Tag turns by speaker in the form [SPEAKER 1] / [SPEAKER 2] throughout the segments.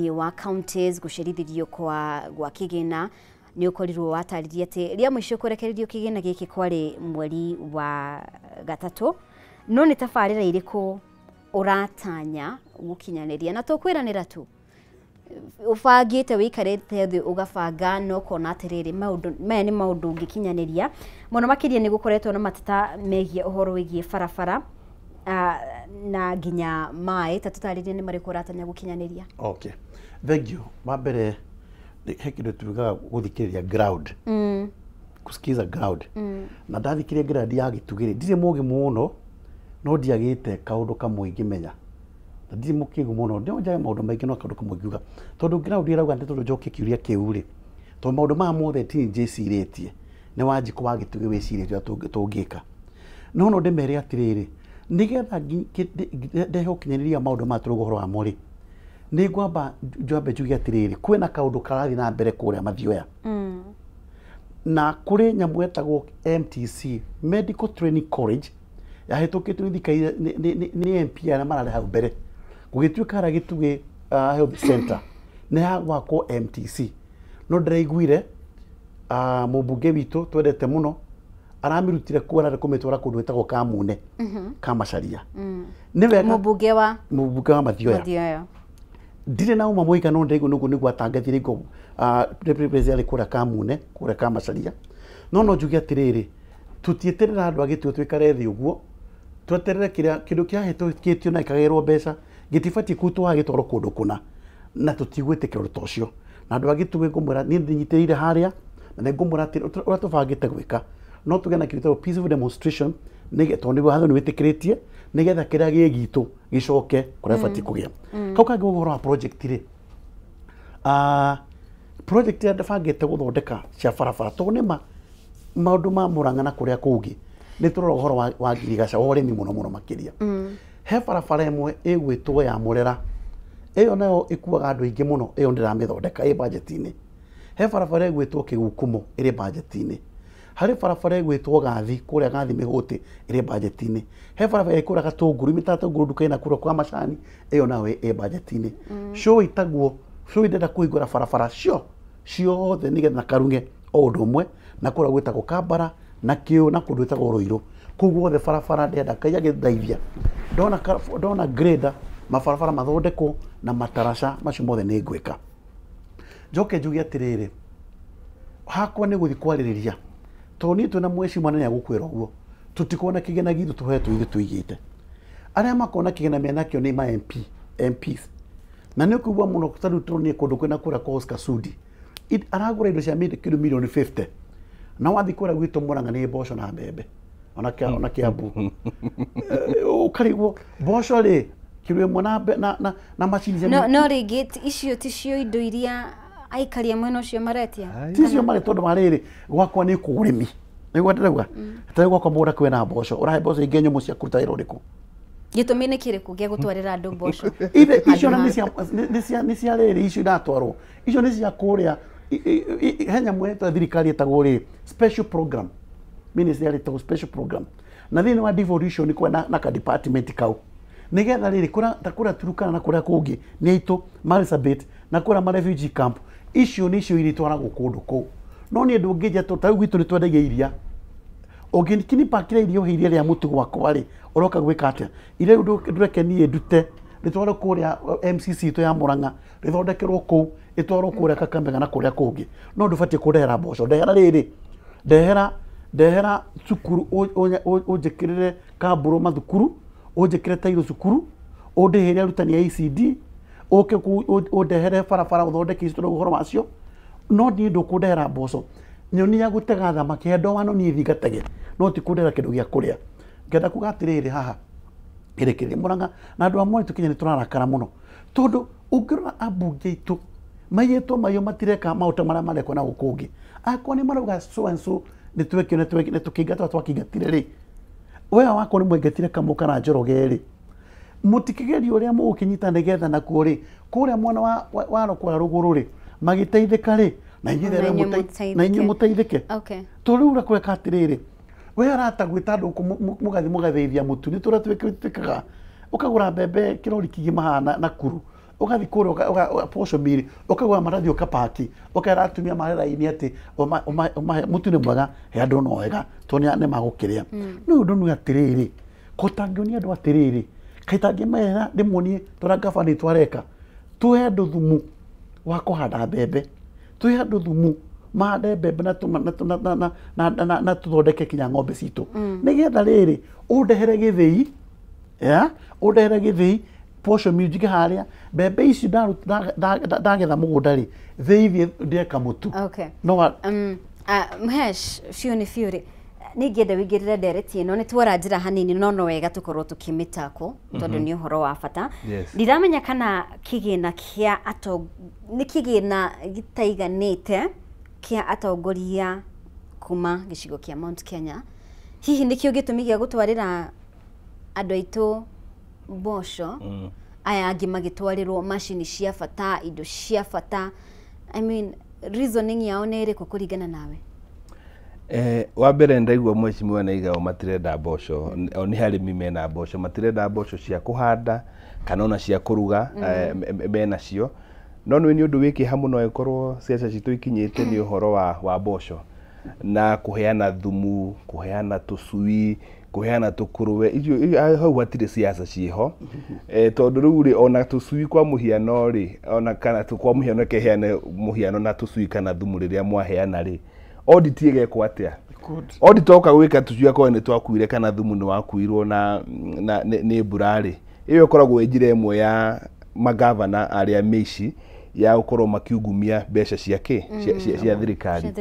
[SPEAKER 1] Thĩinĩ wa counties gũcerithĩrio kwa kĩgĩna nĩ ũkorirwo watarĩria atĩ rĩa mũico kũrekererio kĩgĩna gĩkĩ kwarĩ mweri wa gatatũ, no nĩ tabarĩra irĩkũ ũratanya gũkinyanĩria? Na tũkwĩranĩra tu ũbangĩte wĩikarĩte thĩ ũgabanga na ũkona atĩrĩrĩ, maũndũ maya nĩ maũndũ ũngĩkinyanĩria mũno makĩria. Nĩ gũkoretwo na mateta megiĩ ũhoro wĩgiĩ barabara na nginya maĩ. Ta tũtarĩrie nĩ marĩkũ ũratanya gũkinyanĩria.
[SPEAKER 2] Okay, thank you. Wa mbere, he kĩndũ tugaga gũthikĩrĩria ground, kusikiza ground. Na ndathikĩrĩria ground ya Gĩtugĩ rĩ, ndirĩ mũgĩ mũno no ndiagĩte kaũndũ kamwe ingĩmenya, na ndirĩ mũkĩgu mũno, no njage maũndũ maingĩ, no kaũndũ kamwe ngiuga, tondũ ground ĩrauga nĩ tondũ njokie kĩũria kĩu rĩ, tondũ maũndũ maya mothe ti njĩcirĩtie, nĩ Wanjikũ wa Gĩtugĩ wĩcirĩtie ũrĩa tũngĩka. No ndĩmere atĩrĩrĩ, nĩgetha ndehe ũkinyanĩria maũndũ maya tũrauga ũhoro wamo rĩ, nĩ ngwamba njambe njuge atĩrĩrĩ, kwĩna kaũndũ karathiĩ na mbere kũrĩa Mathioya na kũrĩ nyamũ ĩtagwo MTC, Medical Training College, yahĩtũkĩtio nĩ thirikari nĩ MP arĩa mararĩ hau mbere. Gũgĩtuĩka harĩa Gĩtugĩ Health Center nĩ hagwakwo MTC, no ndĩraiguire mũmbunge witũ twendete mũno aramĩrutire kuo, ararĩ kũmĩtwara kũndũ gwĩtagwo Kamune Kamacaria. Nĩ wega.
[SPEAKER 1] Mũmbunge wa?
[SPEAKER 2] Mũmbunge wa Mathioya.
[SPEAKER 1] Mathioya.
[SPEAKER 2] Ndirĩ na uma mũigana, no ndaigua nĩguo nĩguo atangathire ngo deputy president arĩ kũrĩa Kamune, kũrĩa Kamacaria. No njuge atĩrĩrĩ, tũtieterera andũ a Gĩtugĩ tũikare thĩ ũguo tweterere kĩrĩa kĩndũ kĩahĩtũkĩtio na ĩkagĩrwo mbeca gĩtibatiĩ kũrutwo haha gĩtwarwo kũndũ kũna, na tũtigwĩtĩkĩra ũndũ ta ũcio. Na andũ a Gĩtugĩ ngũmwĩra niĩ ndĩnyitĩrĩire harĩa, na nĩ ngũmwĩra atĩ ũrĩa tũbangĩte gwĩka, no tũgĩe na kĩndũ gĩtagwo peaceful demonstration, tondũ nĩguo watho nĩ wĩtĩkĩrĩtie, nĩgetha kĩrĩa gĩ gitũ gĩcoke kũrĩa batiĩ kũgĩa. Kau kangĩ, ũhoro wa project rĩ, project ĩrĩa ndabangĩte gũthondeka cia barabara, tondũ nĩma maũndũ ma Mũrang'a na kũrĩa kũngĩ nĩ tũrora ũhoro wa ngirigaca wa ũrĩmi mũno mũno makĩria. He barabara ĩmwe ĩgwĩtwo ya Mũrera, ĩyo nayo ĩkuaga andũ aingĩ mũno, ĩyo ndĩramĩthondeka, ĩ budget-inĩ. He barabara ĩgwĩtwo Kĩgukumo, ĩrĩ budget-inĩ. Harĩ barabara ĩgwĩtwo Gathi, kũrĩa Gathi Mĩhũtĩ, ĩrĩ budget-inĩ. He barabara ĩ kũrĩa Gatũngũru, imĩtaga Gatũngũru nduka ĩna kũrĩa kwa macani, ĩyo nayo ĩ budget-inĩ. Show ĩtagwo show, ndĩrenda kũhingũra barabara cio ciothe nĩgetha na Karung'e o ũndũ ũmwe, na kũrĩa gwĩtagwo Kambara na Kĩũ na kũndũ gwĩtagwo Rũirũ, kũu guothe barabara ndĩrenda Ngai agĩndeithia ndona grader, mabarabara mathondekwo na mataraca macio mothe nĩ ngwĩka. Njoke njuge atĩrĩrĩ, hakwa nĩ gũthiĩ kwarĩrĩria, tondũ niĩ twĩna mheshimiwa na nĩagũkwĩra ũguo, tũtikuona kĩgĩna gitũ tũhetwo ithuĩ tũigĩte. Arĩa makona kĩgĩna menakĩo nĩ ma MP, MPs, na nĩ ũkũigua mũno ta rĩu tũronire kũndũ kwĩna kũrĩa kwa Oscar Sudi. Aragũra indo cia kĩndũ mirioni 50, na wathiĩ kũrĩa gwitũ Mũrang'a nĩ mboco na mbembe ona Kiambu. Ũkarigwo mboco rĩ kiro ĩmwe na macini cia
[SPEAKER 1] No rĩngĩ icio ticio indo iria aikari a mwena ũcio maretia.
[SPEAKER 2] Ticio marĩ, tondũ wa rĩrĩ, gwakwa nĩ kũrĩmi nĩguo ndĩrauga tarĩu gwakwa mũgũnda kwĩna mboco, ũrahe mboco ingĩ nyũmũ cia kũruta wĩra ũrĩkũ?
[SPEAKER 1] Gĩtũmi nĩ kĩrĩkũ gĩa gũtwarĩra andũ mboco?
[SPEAKER 2] Ithe icio na nĩ cia rĩrĩ, icio iratwarwo icio nĩ cia kũrĩa he nyamũ ĩtwa thirikari ĩtagwo rĩ special program, ministry yarĩtagwo special program, na thĩinĩ wa devolution kwĩ na ka department kau, nĩgetha rĩrĩ kũrĩa ta kũrĩa Turukana na kũrĩa kũngĩ nĩ aitũ Marsabit na kũrĩa ma refugee camp, icio nĩcio iritwaragwo kũndũ kũu. No niĩ ndũngĩnjia tondũ ta rĩu gwitũ nĩ twendagia iria, ũngĩkinipakĩra iria ũhe iria rĩa mũtu gwakwa rĩ, ũroka gwĩka atĩa? Iria rĩu ndũreke niĩ ndute rĩtwarwo kũrĩa MCC itũ ya Mũrang'a, rĩthondekerwo kũu, ĩtwarwo kũrĩa Kakamega na kũrĩa kũngĩ. No ndũbatiĩ kũndehera mboco, ndehera rĩrĩ, ndehera cukuru, ũnjĩkĩrĩre kambũrũ mathukuru, ũnjĩkĩre tairũ cukuru, ũndĩhĩre arutani a ECD, ũke ũndehere barabara, ũthondeke icio tũrauga ũhoro wacio. No niĩ ndũkũndehera mboco. Nyoni ya gũtega thamaki he ndowano niĩ thiĩ ngatege, no ti kũndehera kĩndũ gĩa kũrĩa. Ngenda kuga atĩrĩrĩ, haha ĩrĩkĩrĩria Mũrang'a na andũ a Mwari tũkinya nĩ tũrarakara mũno, tondũ ũngĩrora ambunge aitũ maiyĩtwo maiyo, matireka maũndũ marĩa marekwo na gũkũ ũngĩ. Akorwo nĩ marauga so and so nĩ twekio, nĩ tũkĩingata, twakĩingatire rĩ, we wakwa nĩ mwaingatire Kamau kana Njoroge rĩ, mũtikĩgerie ũrĩa mũgũkĩnyita nĩgetha nakuo rĩ kũrĩa mwena wa kũrĩa rũgũrũ rĩ magĩteithĩka rĩ, na inyuĩ
[SPEAKER 1] Na
[SPEAKER 2] rĩ
[SPEAKER 1] inyuĩ
[SPEAKER 2] na inyuĩ
[SPEAKER 1] mũteithĩke.
[SPEAKER 2] Mũteithĩke.
[SPEAKER 1] Tondũ
[SPEAKER 2] rĩu ũrĩa kũreka atĩrĩrĩ, we arata gwĩta andũ gũkũ mũgathiĩ mũgathĩithia mũtu, nĩ tũrĩa twĩkaga, ũkagũra mbembe kĩrori kĩgima haha na Nakuru. Ũgathiĩ kũrĩa posho miri, ũkagũra maratathi ũkapaki, ũkera atumia marĩ raini atĩ ũmahe mũtu nĩ mwega, he andũ no wega, tondũ nĩ magũkĩrĩa. No ũndũ nĩ atĩrĩrĩ, ko tangĩonia andũ atĩrĩrĩ, kaĩ tangĩmera ndĩmuonie tũrĩa ngabani twareka, tuhe andũ thumu wa kũhanda mbembe, tuhe andũ thumu mahande mbembe na tũthondeke kinya ng'ombe citũ, nĩgetha rĩrĩ ũndehere gĩthĩi, ya ũndehere gĩthĩi posho mill njige harĩa mbembe ici ndagetha mũgũnda rĩ, thĩi thiĩ ndĩe kamũtu.
[SPEAKER 1] Okay.
[SPEAKER 2] No
[SPEAKER 1] Mhesh, biũ nĩ biũ rĩ, ningĩenda wĩingĩrĩre ndereti ĩno, nĩ twara njĩra hanini no no wega tũkorwo tũkĩmĩtako tondũ nĩ ũhoro wa bata. Ndiramenya kana kĩgĩna kĩa nĩ kĩgĩna gĩtaiganĩte kĩa atongoria kuma gĩcigo kĩa Mount Kenya. Hihi nĩkĩo gĩtũmi gĩa gũtwarĩra andũ aitũ mboco, aya angĩ magĩtwarĩrwo macini cia bata, indo cia bata? I mean, reasoning yao nĩ ĩrĩkũ kũringana nawe?
[SPEAKER 3] Wa mbere ndaigua mheshimiwa Naigao matirenda mboco, o nĩ arĩmi mena mboco, matirenda mboco cia kũhanda kana ona cia kũruga, menacio. No nĩ ũndũ wĩ kĩeha mũno ĩkorwo ciaca citũ ikinyĩte nĩ ũhoro wa mboco na kũheana thumu, kũheana tũcui, kũheana tũkũrwe, icio hau hatirĩ siasa ciĩho. Tondũ rĩu rĩ, ona tũcui kwa mũhiano rĩ, ona kana kwa mũhiano keheane mũhiano na tũcui kana thumu rĩrĩa mwaheana rĩ, audit ĩgekwo atĩa? Audit oka gwĩka tũcui akorwo nĩ twakuire kana thumu nĩ wakuirwo na nĩ mbura rĩ, ĩyo ĩkoragwo ĩ njĩra ĩmwe ya magavana arĩa mĩici ya gũkorwo makiungumia mbeca cia kĩ cia thirikari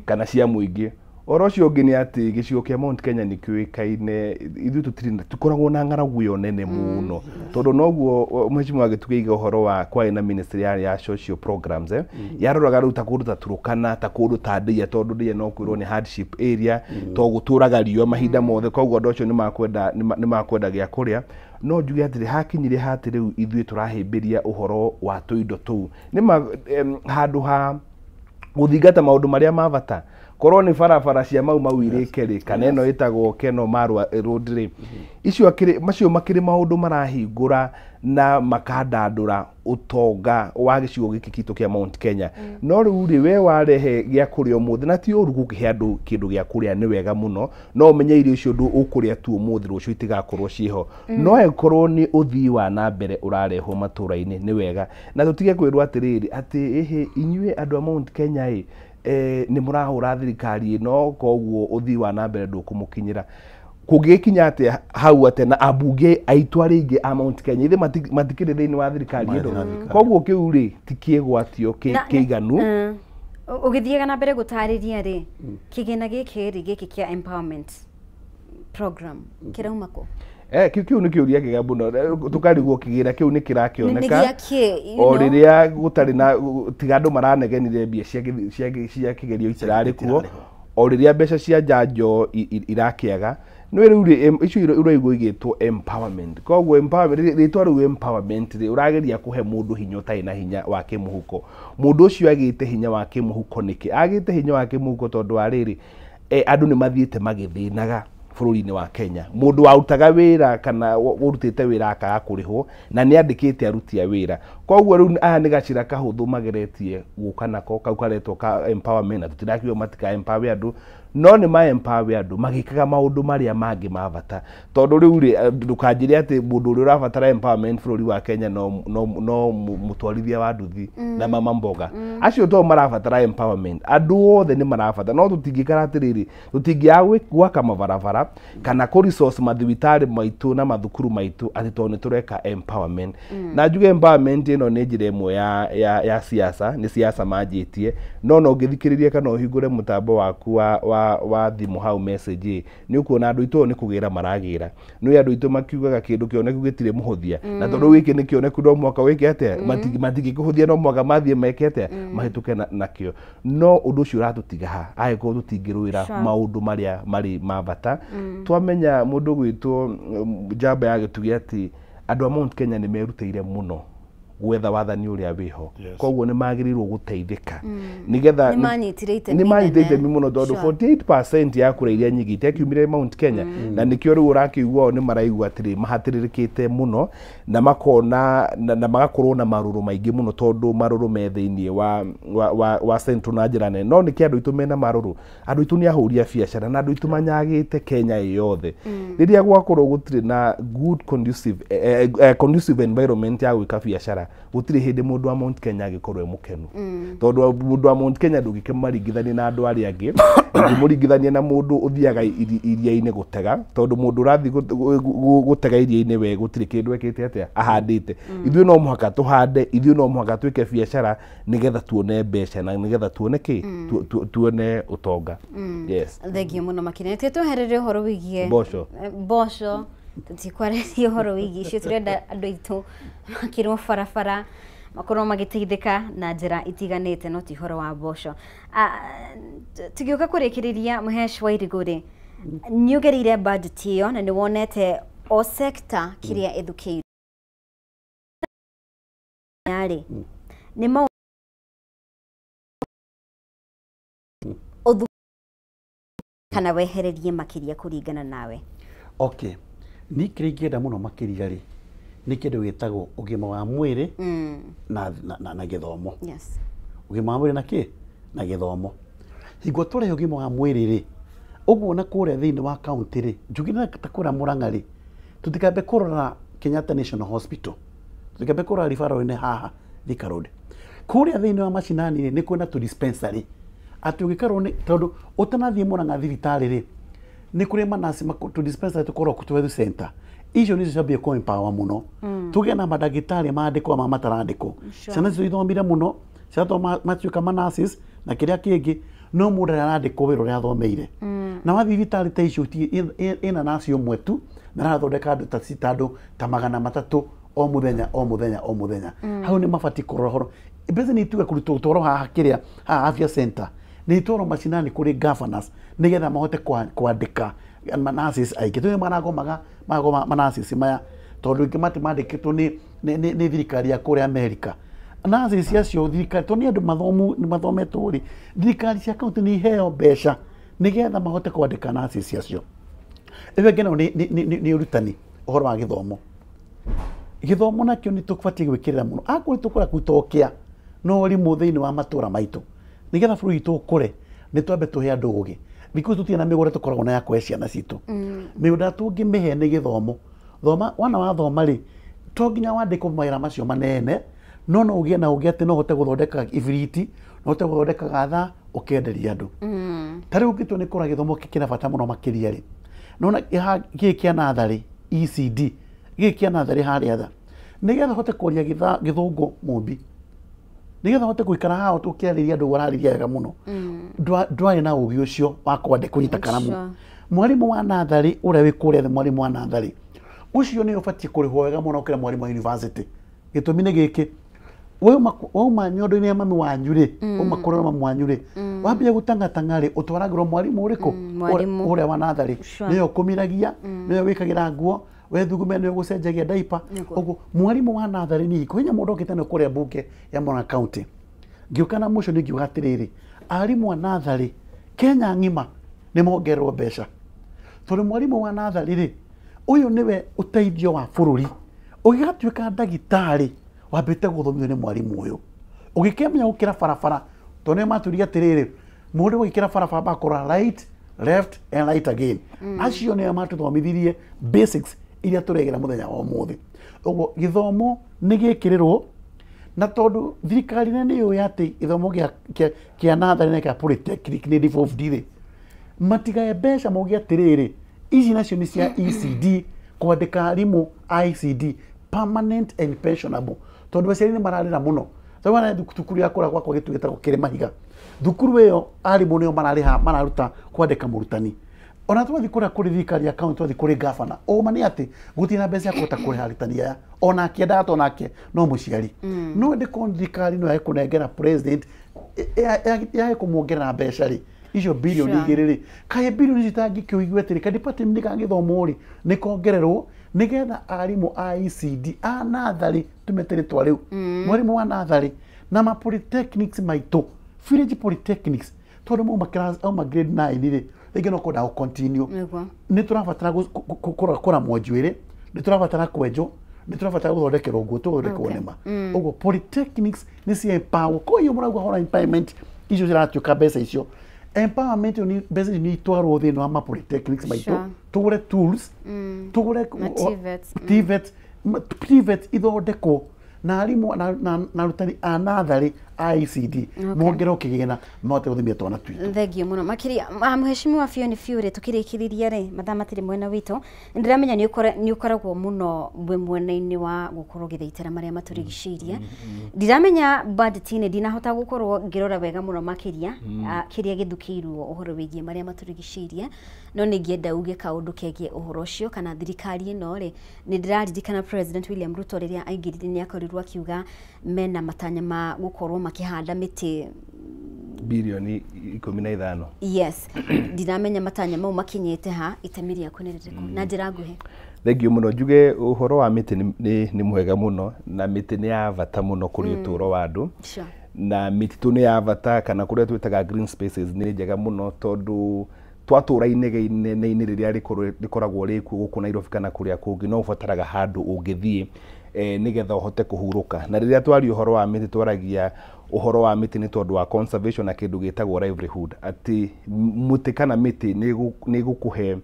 [SPEAKER 3] kana cia mũingĩ. Ũhoro ũcio ũngĩ nĩ atĩ gĩcigo kĩa Mount Kenya nĩ kĩũĩkaine, ithuĩ tũtirĩ tũkoragwo na ng'aragu ĩyo nene mũno, tondũ noguo mheshimiwa agĩtugĩiga ũhoro wa kwarĩ na ministry ya social programs, yaroraga rĩu ta kũndũ ta Turkana, ta kũndũ ta Ndeia, tondũ Ndeia no kwĩrwo nĩ hardship area, to gũtũraga riũa mahinda mothe, koguo andũ acio nĩ makwenda gĩa kũrĩa. No njuge atĩrĩ, hakinyire hatĩ rĩu ithuĩ tũrahĩmbĩria ũhoro wa tũindo tũu, nĩ handũ ha gũthingata maũndũ marĩa ma bata. Korwo nĩ barabara cia Mau Mau irĩke rĩ, kana ĩno ĩtagwo Keno Marwa Road rĩ, icio macio makĩrĩ maũndũ marahingũra na makandandũra ũtonga wa gĩcigo gĩkĩ kitũ kĩa Mount Kenya. No rĩu rĩ, we warehe gĩa kũrĩa ũmũthĩ, na ti ũru gũkĩhe andũ kĩndũ gĩa kũrĩa, nĩ wega mũno, no ũmenye irio icio ũndũ ũkũrĩa tu ũmũthĩ, rũciũ itigakorwo ciĩho. No ĩkorwo nĩ ũthii wa na mbere ũrarehwo matũra-inĩ, nĩ wega. Na tũtige kwĩrwo atĩrĩrĩ, atĩ ĩhĩ inyuĩ andũ a Mount Kenya ĩ, nĩ mũrahũra thirikari ĩno, koguo ũthii wa na mbere ndũkũmũkinyĩra. Kũngĩgĩkinya atĩa hau atĩa na ambunge aitũ arĩa aingĩ a Mount Kenya ithe matikĩrĩ thĩinĩ wa thirikari ĩno, koguo kĩu rĩ ti kĩgwatio kĩiganu.
[SPEAKER 1] Ũgĩthiaga na mbere gũtarĩria rĩ, kĩgĩna gĩkĩ rĩ, gĩkĩ kĩa empowerment program kĩrauma kũ?
[SPEAKER 3] Kĩu nĩ kĩũria kĩega mũno, tũkarigwo kĩgĩna kĩu nĩ kĩrakĩoneka o rĩrĩa gũtarĩ na tiga andũ maranegenire mbia cia kĩgerio itirarĩ kuo, o rĩrĩa mbeca cia njanjo irakĩaga. No rĩu rĩ, icio ũraigua igĩtwo empowerment, koguo empowerment rĩtwa rĩu empowerment rĩ, ũrageria kũhe mũndũ hinya ũtarĩ na hinya wa kĩmũhuko. Mũndũ ũcio agĩte hinya wa kĩmũhuko nĩkĩ? Agĩte hinya wa kĩmũhuko tondũ wa rĩrĩ, andũ nĩ mathiĩte magĩthĩnaga bũrũri-inĩ wa Kenya. Mũndũ warutaga wĩra kana ũrutĩte wĩra akaga kũrĩhwo na nĩ andĩkĩte aruti a wĩra, koguo rĩu aya nĩ gacĩra kahũthũ mageretie gũka nako kau karetwo ka empowerment, na tũtirakiuga matika empower andũ, no nĩ ma empower andũ magĩkaga maũndũ marĩa mangĩ ma bata. Tondũ rĩu rĩ, ndũkanjĩre atĩ mũndũ ũrĩa ũrabatara empowerment bũrũri wa Kenya no mũtwarithia wa nduthi na mama mboga, acio to marabatara empowerment, andũ othe nĩ marabatara. No tũtingĩkara atĩrĩrĩ, tũtingĩaga gwaka mabarabara kana kũ resource mathibitarĩ maitũ na mathukuru maitũ atĩ tondũ nĩ tũreka empowerment. Na njuge empowerment ĩno nĩ njĩra ĩmwe ya siasa, nĩ siasa manjĩtie. No no ũngĩthikĩrĩria kana ũhingũre mũtambo waku wa thimũ hau message, nĩ ũkuona andũ aitũ nĩ kũgĩra maragĩra. Nĩ andũ aitũ makiugaga kĩndũ kĩoneku gĩtirĩ mũhũthia, na tondũ gĩkĩ nĩ kĩoneku no mwaka wĩke atĩa, matingĩkũhũthia no mwaka mathiĩ meke atĩa, mahĩtũke nakĩo. No ũndũ ũcio ũratũtiga ha angĩkorwo tũtingĩrũĩra maũndũ marĩa marĩ ma bata. Twamenya mũndũ gwĩtwo njamba ya gĩtugĩ atĩ andũ a Mount Kenya nĩ merutĩire mũno Gwetha wathani ũrĩa wĩho. Koguo nĩ magĩrĩirwo gũteithĩka nĩgetha
[SPEAKER 1] Nĩ manyitire itemi
[SPEAKER 3] nĩ manyitire
[SPEAKER 1] inene.
[SPEAKER 3] itemi mũno tondũ 48% ya kura iria nyingĩ itiakiumire Mount Kenya, na nĩkĩo rĩu ũrakĩigua o nĩ maraigua atĩrĩ mahatĩrĩrĩkĩte mũno na makona na magakorwo na marũrũ maingĩ mũno, tondũ marũrũ me thĩinĩ wa Central na njĩra nene. No nĩkĩ andũ aitũ mena marũrũ? Andũ aitũ nĩ ahũri a biacara na andũ aitũ manyagĩte Kenya ĩ yothe. Rĩrĩa gwakorwo gũtirĩ na good conducive environment ya gwĩka biacara, gũtirĩ hĩndĩ mũndũ wa Mount Kenya angĩkorwo e mũkenu, tondũ mũndũ wa Mount Kenya ndũngĩkĩmaringithania na andũ arĩa angĩ. Ũngĩmũringithania na mũndũ ũthiaga iria-inĩ gũtega, tondũ mũndũ ũrathiĩ gũtega iria-inĩ we gũtirĩ kĩndũ ekĩte atĩa ahandĩte. Ithuĩ no mũhaka tũhande, ithuĩ no mũhaka twĩke biacara nĩgetha tuone mbeca na nĩgetha tuone kĩ, tuone ũtonga. Yes.
[SPEAKER 1] Thengiũ mũno makĩria. Nĩ tweherere ũhoro wĩgiĩ
[SPEAKER 3] Mboco.
[SPEAKER 1] Mboco tũtikwarĩria ũhoro wĩgiĩ icio. Tũrenda andũ aitũ makĩrwo barabara, makorwo magĩteithĩka na njĩra itiganĩte, no ti ũhoro wa mboco. Tũgĩũka kũrĩkĩrĩria, Mũhesh wa Irigũ rĩ, nĩ ũgereire budget ĩyo na nĩ wonete o sector kĩrĩa ĩthukĩirwo rĩ, nĩ maũndũ ũthu kana wehererie makĩria kũringana nawe?
[SPEAKER 2] Okay, niĩ kĩrĩa ingĩenda mũno makĩria rĩ, nĩ kĩndũ gĩtagwo ũgima wa mwĩrĩ na gĩthomo. Ũgima wa mwĩrĩ na kĩ na gĩthomo. Hingo tũrehe ũgima wa mwĩrĩ rĩ, ũguo na kũrĩa thĩinĩ wa kaunti rĩ, njugire ta kũrĩa Murang'a rĩ, tũtikambe kũrora Kenyatta National Hospital, tũtikambe kũrora referral-inĩ haha Thika Road. Kũrĩa thĩinĩ wa macinani rĩ, nĩ kwĩna tũ dispensary atĩ ũngĩkorwo nĩ tondũ ũtanathiĩ Murang'a thibitarĩ rĩ, nĩ kũrĩ manasi tũ dispensary tũkoragwo tũ health center. Icio nĩcio ciambie kũ empower mũno, tũgĩe na mandagĩtarĩ mandĩkwo ma matarandĩkwo. Ciana icio ithomire mũno, ciathoma matuĩka ma nurses na kĩrĩa kĩngĩ, no mũndũ arĩa arandĩkwo wĩra ũrĩa athomeire. Na wathiĩ thibitarĩ ta icio ĩna nurse ũmwe tu na arathondeka andũ ta ta andũ ta 300 o mũthenya, o mũthenya, o mũthenya. Hau nĩ mabatiĩ kũrora ũhoro mbeca nĩ ituge kũrutwo gũtwarwo haha kĩrĩa haha afya center, nĩ itwarwo macinani kũrĩ governors nĩgetha mahote kwandĩka nurses aingĩ. Tũĩ maragomaga, maragoma manurses maya tondũ ingĩ mandĩkĩtwo nĩ thirikari ya kũrĩa America. Nurses acio thirikari, tondũ nĩ andũ mathomu nĩ mathometwo rĩ, thirikari cia kaunti nĩ iheo mbeca nĩgetha mahote kwandĩka nurses acio. Ĩyo ĩngĩ nayo nĩ ũrutani, ũhoro wa gĩthomo. Gĩthomo nakĩo nĩ tũbatiĩ gwĩkĩrĩra mũno. Akorwo tũkũra kũitokia no ũrimũ thĩinĩ wa matũra maitũ, nĩgetha bũrũri witũ ũkũre, nĩ twambe tũhe andũ ũgĩ. Thikũ ici tũtirĩ na mĩgũnda tũkoragwo na ya kũhe ciana citũ. Mĩgũnda tũngĩmĩhe nĩ gĩthomo. Thoma, wana wathoma rĩ, to nginya wandĩkwo mawĩra macio manene, no no ũgĩe na ũgĩ atĩ no ũhote gũthondeka ibiriti, no ũhote gũthondeka gatha ũkenderia andũ. Ta rĩu ũngĩtua nĩ kũrora gĩthomo kĩna bata mũno makĩria rĩ, nona gĩkĩ kĩa natharĩ ECD, gĩkĩ kĩa natharĩ harĩa tha, nĩgetha ũhote kwaria gĩthũngũ mũmbi, nĩgetha ũhote gũikara haha ũkĩarĩria andũ ũrarĩria wega mũno, ndwarĩ na ũgĩ ũcio wa kwandĩka kũnyita karamu. Mwarimũ wa natharĩ ũrĩa wĩ kũrĩa thĩ, mwarimũ wa natharĩ ũcio nĩ ũbatiĩ kũrĩhwo wega mũno gũkĩra mwarimũ wa university. Gĩtũmi nĩ gĩkĩ, wauma nyondo-inĩ ya mami wanyu rĩ, wauma kũrĩa mami wanyu rĩ, wambia gũtang'atang'a rĩ, ũtwaragĩrwo mwarimũ ũrĩkũ?
[SPEAKER 1] Mwarimũ.
[SPEAKER 2] Ũrĩa wa natharĩ. Nĩwe ũkũmiragia, nĩwe wĩkagĩra nguo, wethugume, nĩwe ũgũcenjagia diaper. Ũguo mwarimũ wa natharĩ nĩ kwĩnya mũndũ okĩte nĩ kũrĩa mbunge ya Murang'a County. Ngĩũka na mũico nĩ ngiuga atĩrĩrĩ, arimũ a natharĩ Kenya ng'ima nĩ mongererwo mbeca, tondũ mwarimũ wa natharĩ rĩ, ũyũ nĩwe ũteithio wa bũrũri. Ũgĩgatuĩka ndagĩtarĩ wambĩte gũthomithio nĩ mwarimũ ũyũ, ũgĩkĩmenya gũkĩra barabara, tondũ nĩo matwĩrire atĩrĩrĩ, mũndũ ũgĩkĩra barabara bakũrora right, left and right again. Acio nĩo matũthomithirie basics iria tũregera mũthenya wa ũmũthĩ. Ũguo gĩthomo nĩ gĩkĩrĩrwo, na tondũ thirikari nene nĩ yũĩ atĩ gĩthomo kĩa natharĩ na kĩa polytechnic nĩ devolved rĩ, matigae mbeca mauge atĩrĩrĩ, ici nacio nĩ cia ECD, kwandĩka arimũ a ECD permanent and pensionable, tondũ aciari nĩ mararĩra mũno. Tondũ wana thukuru ya kũrĩa gwakwa gĩtugĩ gĩtagwo Kĩrĩmahiga, thukuru ĩyo arimũ nĩo mararĩha, mararuta kwandĩka mũrutani. Ona twathiĩ kũrĩa kũrĩ thirikari ya kaunti, twathiĩ kũrĩ gavana, ũma nĩ atĩ gũtirĩ na mbeca cia kũhota kũrĩha arutani aya, ona akĩendaga to nake no mũciari. No ĩndĩ korwo thirikari no yage kũnengera president, yage kũmuongerera mbeca rĩ, icio bilioni 2 rĩ, kaĩ bilioni icio itangĩkĩũigue atĩrĩ, ka department ka gĩthomo rĩ, nĩ kongererwo nĩgetha arimũ a ECD a natharĩ tumete rĩtwa rĩu mwarimũ wa natharĩ na ma polytechnics maitũ village polytechnics tondũ mauma class auma grade 9 rĩ rĩngĩ no kwenda gũ continue
[SPEAKER 1] Nĩguo.
[SPEAKER 2] nĩ tũrabatara kũramwo njuĩrĩ nĩ tũrabatara kwenjwo nĩ tũrabatara gũthondekerwo nguo tũthondekerwo
[SPEAKER 1] Okay.
[SPEAKER 2] nĩma ũguo polytechnics nĩ cia empower koguo mũrauga hora empowerment icio ciratuĩka mbeca icio empowerment ĩyo mbeca icio nĩ itwarwo thĩinĩ wa ma polytechnics maitũ
[SPEAKER 1] Sure.
[SPEAKER 2] tũgũre tools tũgũre
[SPEAKER 1] Na TVETs,
[SPEAKER 2] TVET TVET ithondekwo na arimũ na arutani a natharĩ a ECD mongererwo kĩgĩna mahote gũthimia twana twitũ.
[SPEAKER 1] Thengio mũno makĩria mheshimiwa Fiona Fiure tukĩrĩkĩrĩria rĩ mathaa matirĩ mwena witũ nĩndĩramenya nĩ ũkoragwo mũno wĩ mwena-inĩ wa gũkorwo ũgĩthaitĩra marĩa matũrigicĩirie. Ndiramenya budget-inĩ ndinahota gũkorwo ngĩrora wega mũno makĩria kĩrĩa gĩthukĩirwo ũhoro wĩgiĩ marĩa matũrigicĩirie no nĩ ingĩenda uge kaũndũ kegiĩ ũhoro ũcio kana thirikari ĩno rĩ nĩ ndĩraririkana President William Ruto rĩrĩa aingĩrire nĩ akorirwo akiuga mena matanya ma gũkorwo makĩhanda mĩtĩ
[SPEAKER 3] Birioni 15.
[SPEAKER 1] Yes, ndiramenya matanya mau makinyĩte ha itemi rĩaku nĩ rĩrĩkũ na njĩra nguhĩ.
[SPEAKER 3] Thengio mũno njuge ũhoro wa mĩtĩ nĩ mwega mũno na mĩtĩ nĩ ya bata mũno kũrĩ ũtũro wa andũ.
[SPEAKER 1] Sure.
[SPEAKER 3] Na mĩtitũ nĩ ya bata kana kũrĩa twĩtaga green spaces nĩ njega mũno tondũ twatũra inegeinĩ rĩrĩa rĩkoragwo rĩkuo gũkũ Nairobi kana kũrĩa kũngĩ no ũbataraga handũ ũngĩthiĩ nĩgetha ũhote kũhurũka. Na rĩrĩa twaria ũhoro wa mĩtĩ twaragia ũhoro wa mĩtĩ nĩ tondũ wa conservation na kĩndũ gĩtagwo livelihood atĩ mũtĩ kana mĩtĩ nĩ ĩgũkũhe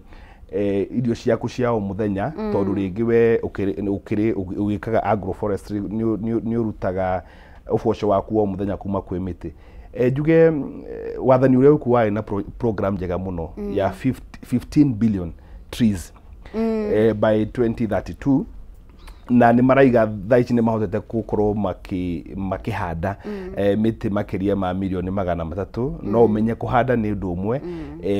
[SPEAKER 3] irio ciaku cia o mũthenya tondũ rĩngĩ we ũkĩrĩ ũgĩkaga agroforestry nĩ ũrutaga ũboco waku wa o mũthenya kuma kwĩ mĩtĩ. Njuge wathani ũrĩa wĩkuo warĩ na program njega mũno ya 15 billion trees by 2032 na nĩ maraiga thaa ici nĩ mahotete gũkorwo makĩhanda mĩtĩ makĩria ma mirioni 300 no ũmenye kũhanda nĩ ũndũ ũmwe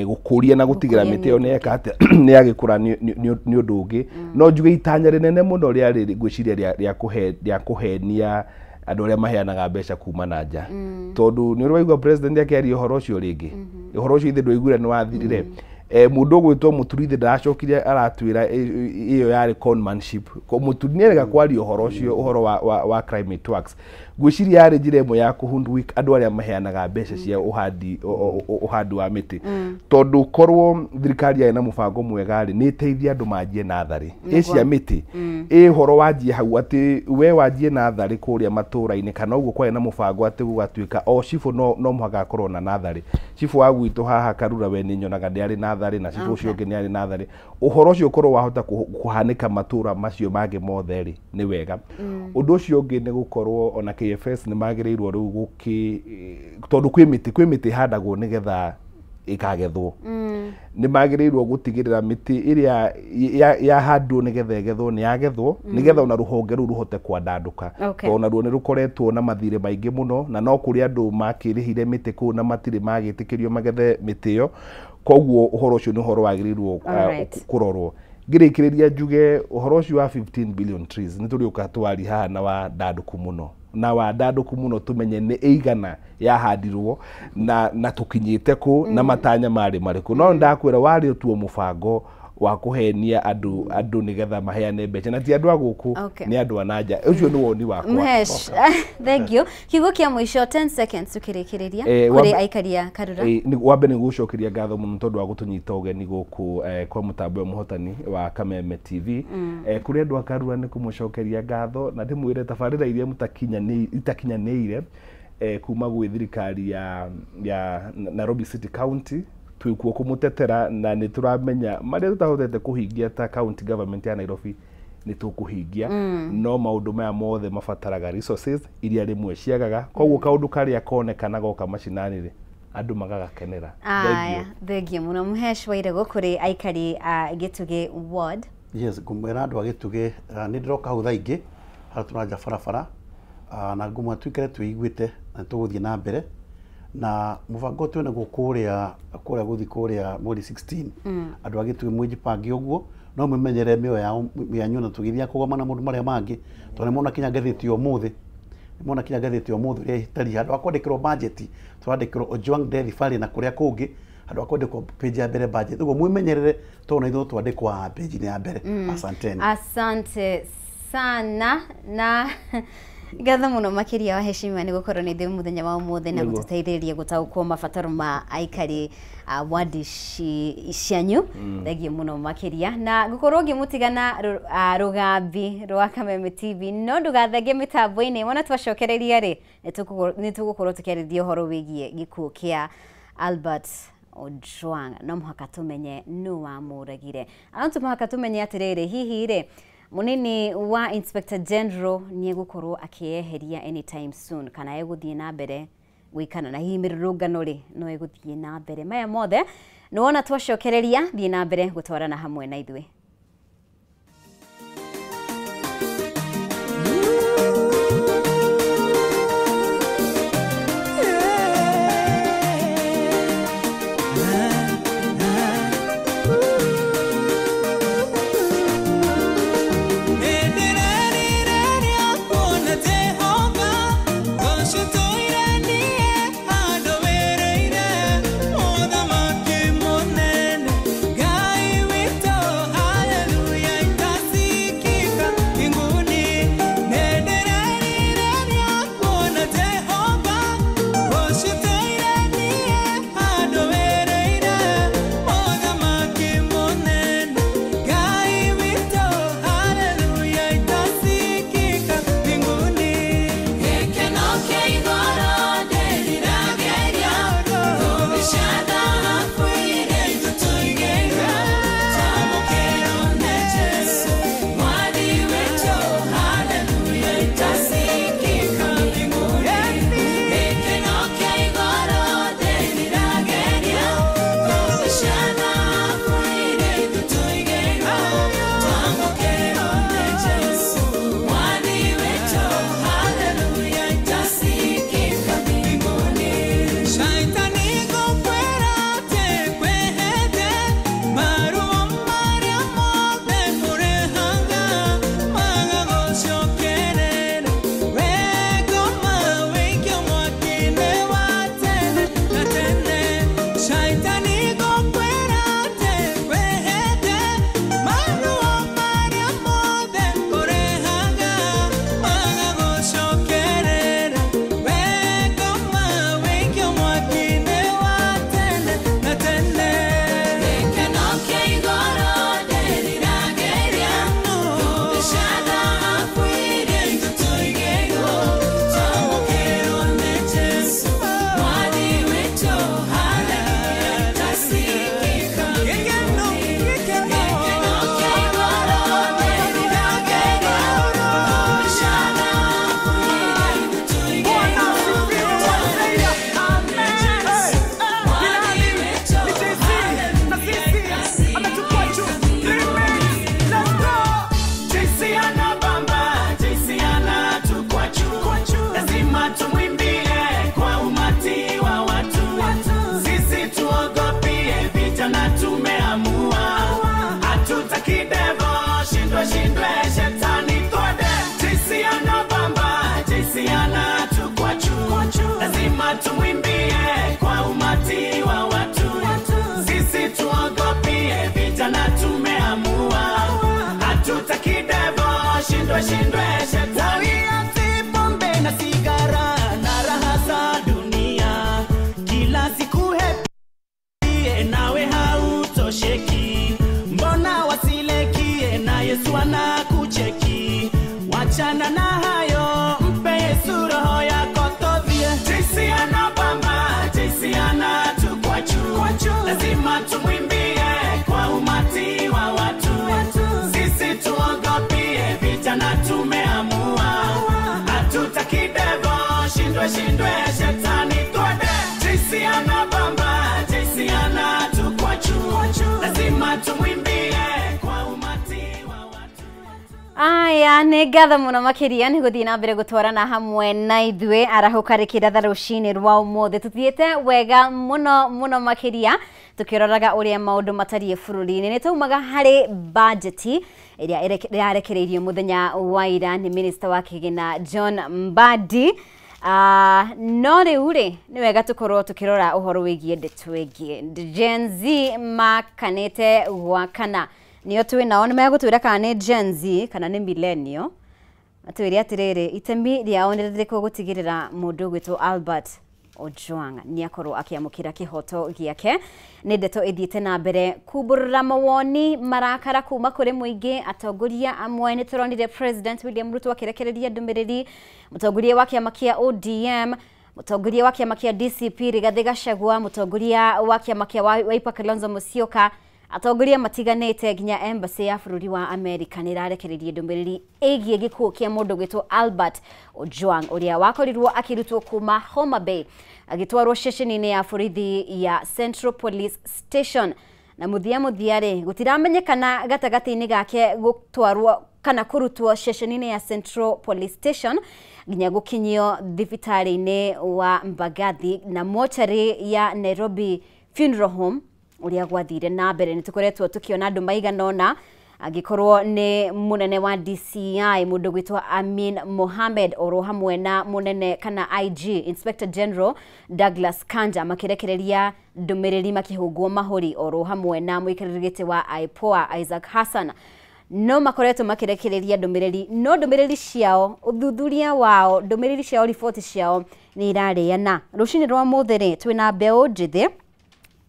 [SPEAKER 3] gũkũria na gũtigĩra
[SPEAKER 1] Gũkũria
[SPEAKER 3] mĩtĩ ĩyo nĩ yeka atĩa nĩ yagĩkũra nĩ ũndũ ũngĩ no njuge itanya rĩnene mũno rĩarĩ ngwĩciria rĩa kũhenia andũ arĩa maheanaga mbeca kuma na nja tondũ nĩ ũrĩ waigua president akĩaria ũhoro ũcio rĩngĩ ũhoro ũcio ithe ndwaiguire nĩ wathirire mũndũ ũgwĩtwo Mũturi ithe ndaracokire aratwĩra ĩyo yarĩ conmanship Mũturi nĩarega kwaria ũhoro ũcio ũhoro wa climate works ngwĩciria yarĩ njĩra ĩmwe ya kũhundwik andũ arĩa maheanaga mbeca cia ũhandi ũhandi wa mĩtĩ tondũ korwo thirikari yarĩ na mũbango mwega rĩ nĩ ĩteithie andũ manjie natharĩ ĩ cia mĩtĩ ĩ ũhoro wanjie hau atĩ we wanjie natharĩ kũrĩa matũra-inĩ kana ũguo kwarĩ na mũbango atĩ gũgatuĩka o cibũ no mũhaka akorwo na natharĩ cibũ wa gwitũ haha Karura we nĩ nyonaga nĩ arĩ natharĩ na cibũ ũcio ũngĩ nĩ arĩ natharĩ ũhoro ũcio ũkorwo wahota kũhanĩka matũra macio mangĩ mothe rĩ nĩ wega ũndũ ũcio ũngĩ nĩ gũkorwo ona KFS nĩ magĩrĩirwo rĩu tondũ kwĩ mĩtĩ ĩhandagwo nĩgetha ĩkagethwo nĩ magĩrĩirwo gũtigĩrĩra mĩtĩ ĩrĩa yahandwo nĩgetha ĩgethwo nĩ yagethwo nĩgetha ona rũhonge rũu rũhote kwandandũka tondũ naruo nĩ rũkoretwo na mathirĩ maingĩ mũno na no kũrĩ andũ makĩrĩhire mĩtĩ kũu na matirĩ magĩtĩkĩrio magethe mĩtĩ ĩyo koguo ũhoro ũcio nĩ ũhoro wagĩrĩirwo kũrorwo ngĩrĩkĩrĩria njuge ũhoro ũcio wa 15 billion trees nĩ tũrĩũka twari haha na wandandũku mũno na wandandũku mũno tũmenye nĩ ĩigana yahandirwo na tũkinyĩte kũ na matanya marĩ marĩkũ no ndakwĩra warĩ tuo mũbango wa kũhenia andũ nĩgetha maheane mbeca na ti andũ a gũkũ nĩ andũ a na nja ũcio nĩ woni wakwa.
[SPEAKER 1] Mhesh, thank you. Kiugo kĩa mũico 10 seconds tukĩrĩkĩrĩria kũrĩ aikari a Karura.
[SPEAKER 3] Wa mbere nĩ gũcokeria ngatho mũno tondũ wa gũtũnyita ũgeni gũkũ kwa mũtambo wa mũhotani wa Kameme TV. Kũrĩ andũ a Karura nĩ kũmũcokeria ngatho na ndĩmwĩre tabarĩra iria itakinyanĩire kuma gwĩ thirikari ya Nairobi City County twĩkuo kũmũtetera na nĩ tũramenya marĩa tũtahotete kũhingia ta county government ya Nairobi nĩ tũkũhingia no maũndũ maya mothe mabataraga resources iria rĩmwe ciagaga koguo kaũndũ karĩa konekana goka macinani rĩ andũ magagakenera.
[SPEAKER 1] Aya, thengio mũno Mhesh Wairego kũrĩ aikari a Gĩtugĩ ward.
[SPEAKER 2] Yes, ngũmwĩra andũ a Gĩtugĩ nĩ ndĩroka hau thaa ingĩ harĩa tũranja barabara na ngũmwĩra tuikare twĩiguĩte na tũgũthiĩ na mbere na mũbango twĩ naguo kũrĩa gũthiĩ kũrĩa mweri 16 andũ a Gĩtugĩ mwĩjipange ũguo no mwĩmenyere mĩoyo yao yanyu na tũgĩthiĩ kũgomana maũndũ marĩa mangĩ tondũ nĩmona kinya ngathĩti ya ũmũthĩ ũrĩa ĩtariĩ handũ ha kwandĩkĩrwo budget tũrandĩkĩrwo Ojwang Death Valley na kũrĩa kũngĩ handũ ha kwandĩkwo page ya mbere budget ũguo mwĩmenyerere tondũ na ithuĩ twandĩkwa page-inĩ ya mbere. Asanteni.
[SPEAKER 1] Asante Sana na ngatho muno makiria wa heshima ni gukorwo ni ithuĩ muthenya wa umuthi na gututeithĩrĩria gũtaũkwo mabataro ma aikari a wadi cianyu. Thengiũ mũno makiria na gukorwo ngĩmũtigana rũgambi rwa Kameme TV, no ndũgathengie mĩtambo-inĩ wona twacokereria rĩ nĩ tũgũkorwo tũkĩarĩrĩria ũhoro wĩgiĩ gĩkuũ kĩa Albert Ojwang. No mũhaka tũmenye nũ wamũragire. No mũhaka tũmenye atĩrĩrĩ, hihi rĩ munini wa Inspector General nĩ egũkorwo akĩeheria anytime soon kana egũthiĩ na mbere gwĩkana na hihi mĩrũrũngano rĩ no ĩgũthiĩ na mbere. Maya mothe nĩ wona twacokereria, thiĩ na mbere gũtwarana hamwe na ithuĩ.
[SPEAKER 4] Tumwimbie kwa umati wa watu, sisi tuogopie vita na tumeamua, hatutaki devo, shindwe shindwe shetani. Waliati pombe na sigara na raha za dunia, kila siku happy nawe hautosheki, mbona wasilekie na Yesu anakucheki, wachana na hayo, mpe Yesu roho yako tovie. Lazima tumwimbie kwa umati wa watu, sisi tuogopie vita na tumeamua, hatutaki devo, shindwe shindwe shetani twende. Jisi anabamba, jisi anatukwa juu, lazima tumwimbie kwa umati wa watu.
[SPEAKER 1] Aya, nĩ ngatho mũno makĩria nĩ gũthiĩ na mbere gũtwarana hamwe na ithuĩ arahũka rĩkĩra rũcinĩ rwa ũmũthĩ. Tũthiĩte wega mũno mũno makĩria tũkĩroraga ũrĩa maũndũ matariĩ bũrũri-inĩ. Nĩ taumaga harĩ bajeti ĩrĩa ĩrarekereirio mũthenya wa ira nĩ Minister wa Kĩgĩna John Mbadi. No rĩu rĩ nĩ wega tũkorwo tũkĩrora ũhoro wĩgiĩ ndeto ĩngĩ. Gen Z makanĩte gwakana, nĩo twĩ nao nĩ megũtwĩra kana nĩ Gen Z kana nĩ millennial. Matwĩre atĩrĩrĩ, itemi rĩao nĩ rĩrĩkũ gũtigĩrĩra mũndũ ũgwĩtwo Albert Ojwang nĩ akorwo akĩamũkĩra kĩhoto gĩake. Nĩ ndeto ĩthiĩte na mbere kumbũrũra mawoni marakara kuma kũrĩ mũingĩ. Atongoria amwe nĩ tũronire President William Ruto akĩrekereria ndũmĩrĩri, mũtongoria wa kĩama kĩa ODM, mũtongoria wa kĩama kĩa DCP Rigathĩ Gachagua, mũtongoria wa kĩama kĩa Wiper Kalonzo Musyoka, atongoria matiganĩte nginya embassy ya bũrũri wa America nĩ ĩrarekereria ndũmĩrĩri ĩgiĩ gĩkuũ kĩa mũndũ ũgwĩtwo Albert Ojwang ũrĩa wakorirwo akĩrutwo kuma Homa Bay agĩtwarwo ceceni-inĩ ya borithi ya Central Police Station. Na mũthia mũthia rĩ, gũtiramenyekana gatagatĩ-inĩ gake gũtwarwo kana kũrutwo ceceni-inĩ ya Central Police Station nginya gũkinyio thibitarĩ-inĩ wa Mbagathi na mocarĩ ya Nairobi Funeral Home ũrĩa gwathire na mbere. Nĩ tũkoretwo tũkĩona andũ maigana ũna, angĩkorwo nĩ mũnene wa DCI mũndũ gwĩtwo Amin Mohamed oro hamwe na mũnene kana IG Inspector General Douglas Kanja makĩrekereria ndũmĩrĩri makĩhũngwo mahũri, oro hamwe na mũikarĩri gĩtĩ wa IPOA Isaac Hassan, no makoretwo makĩrekereria ndũmĩrĩri, no ndũmĩrĩri ciao, ũthuthuria wao, ndũmĩrĩri ciao, riboti ciao nĩ irarĩana. Rũcinĩ rwa mũthĩ rĩ, twĩna mbeũ njĩthĩ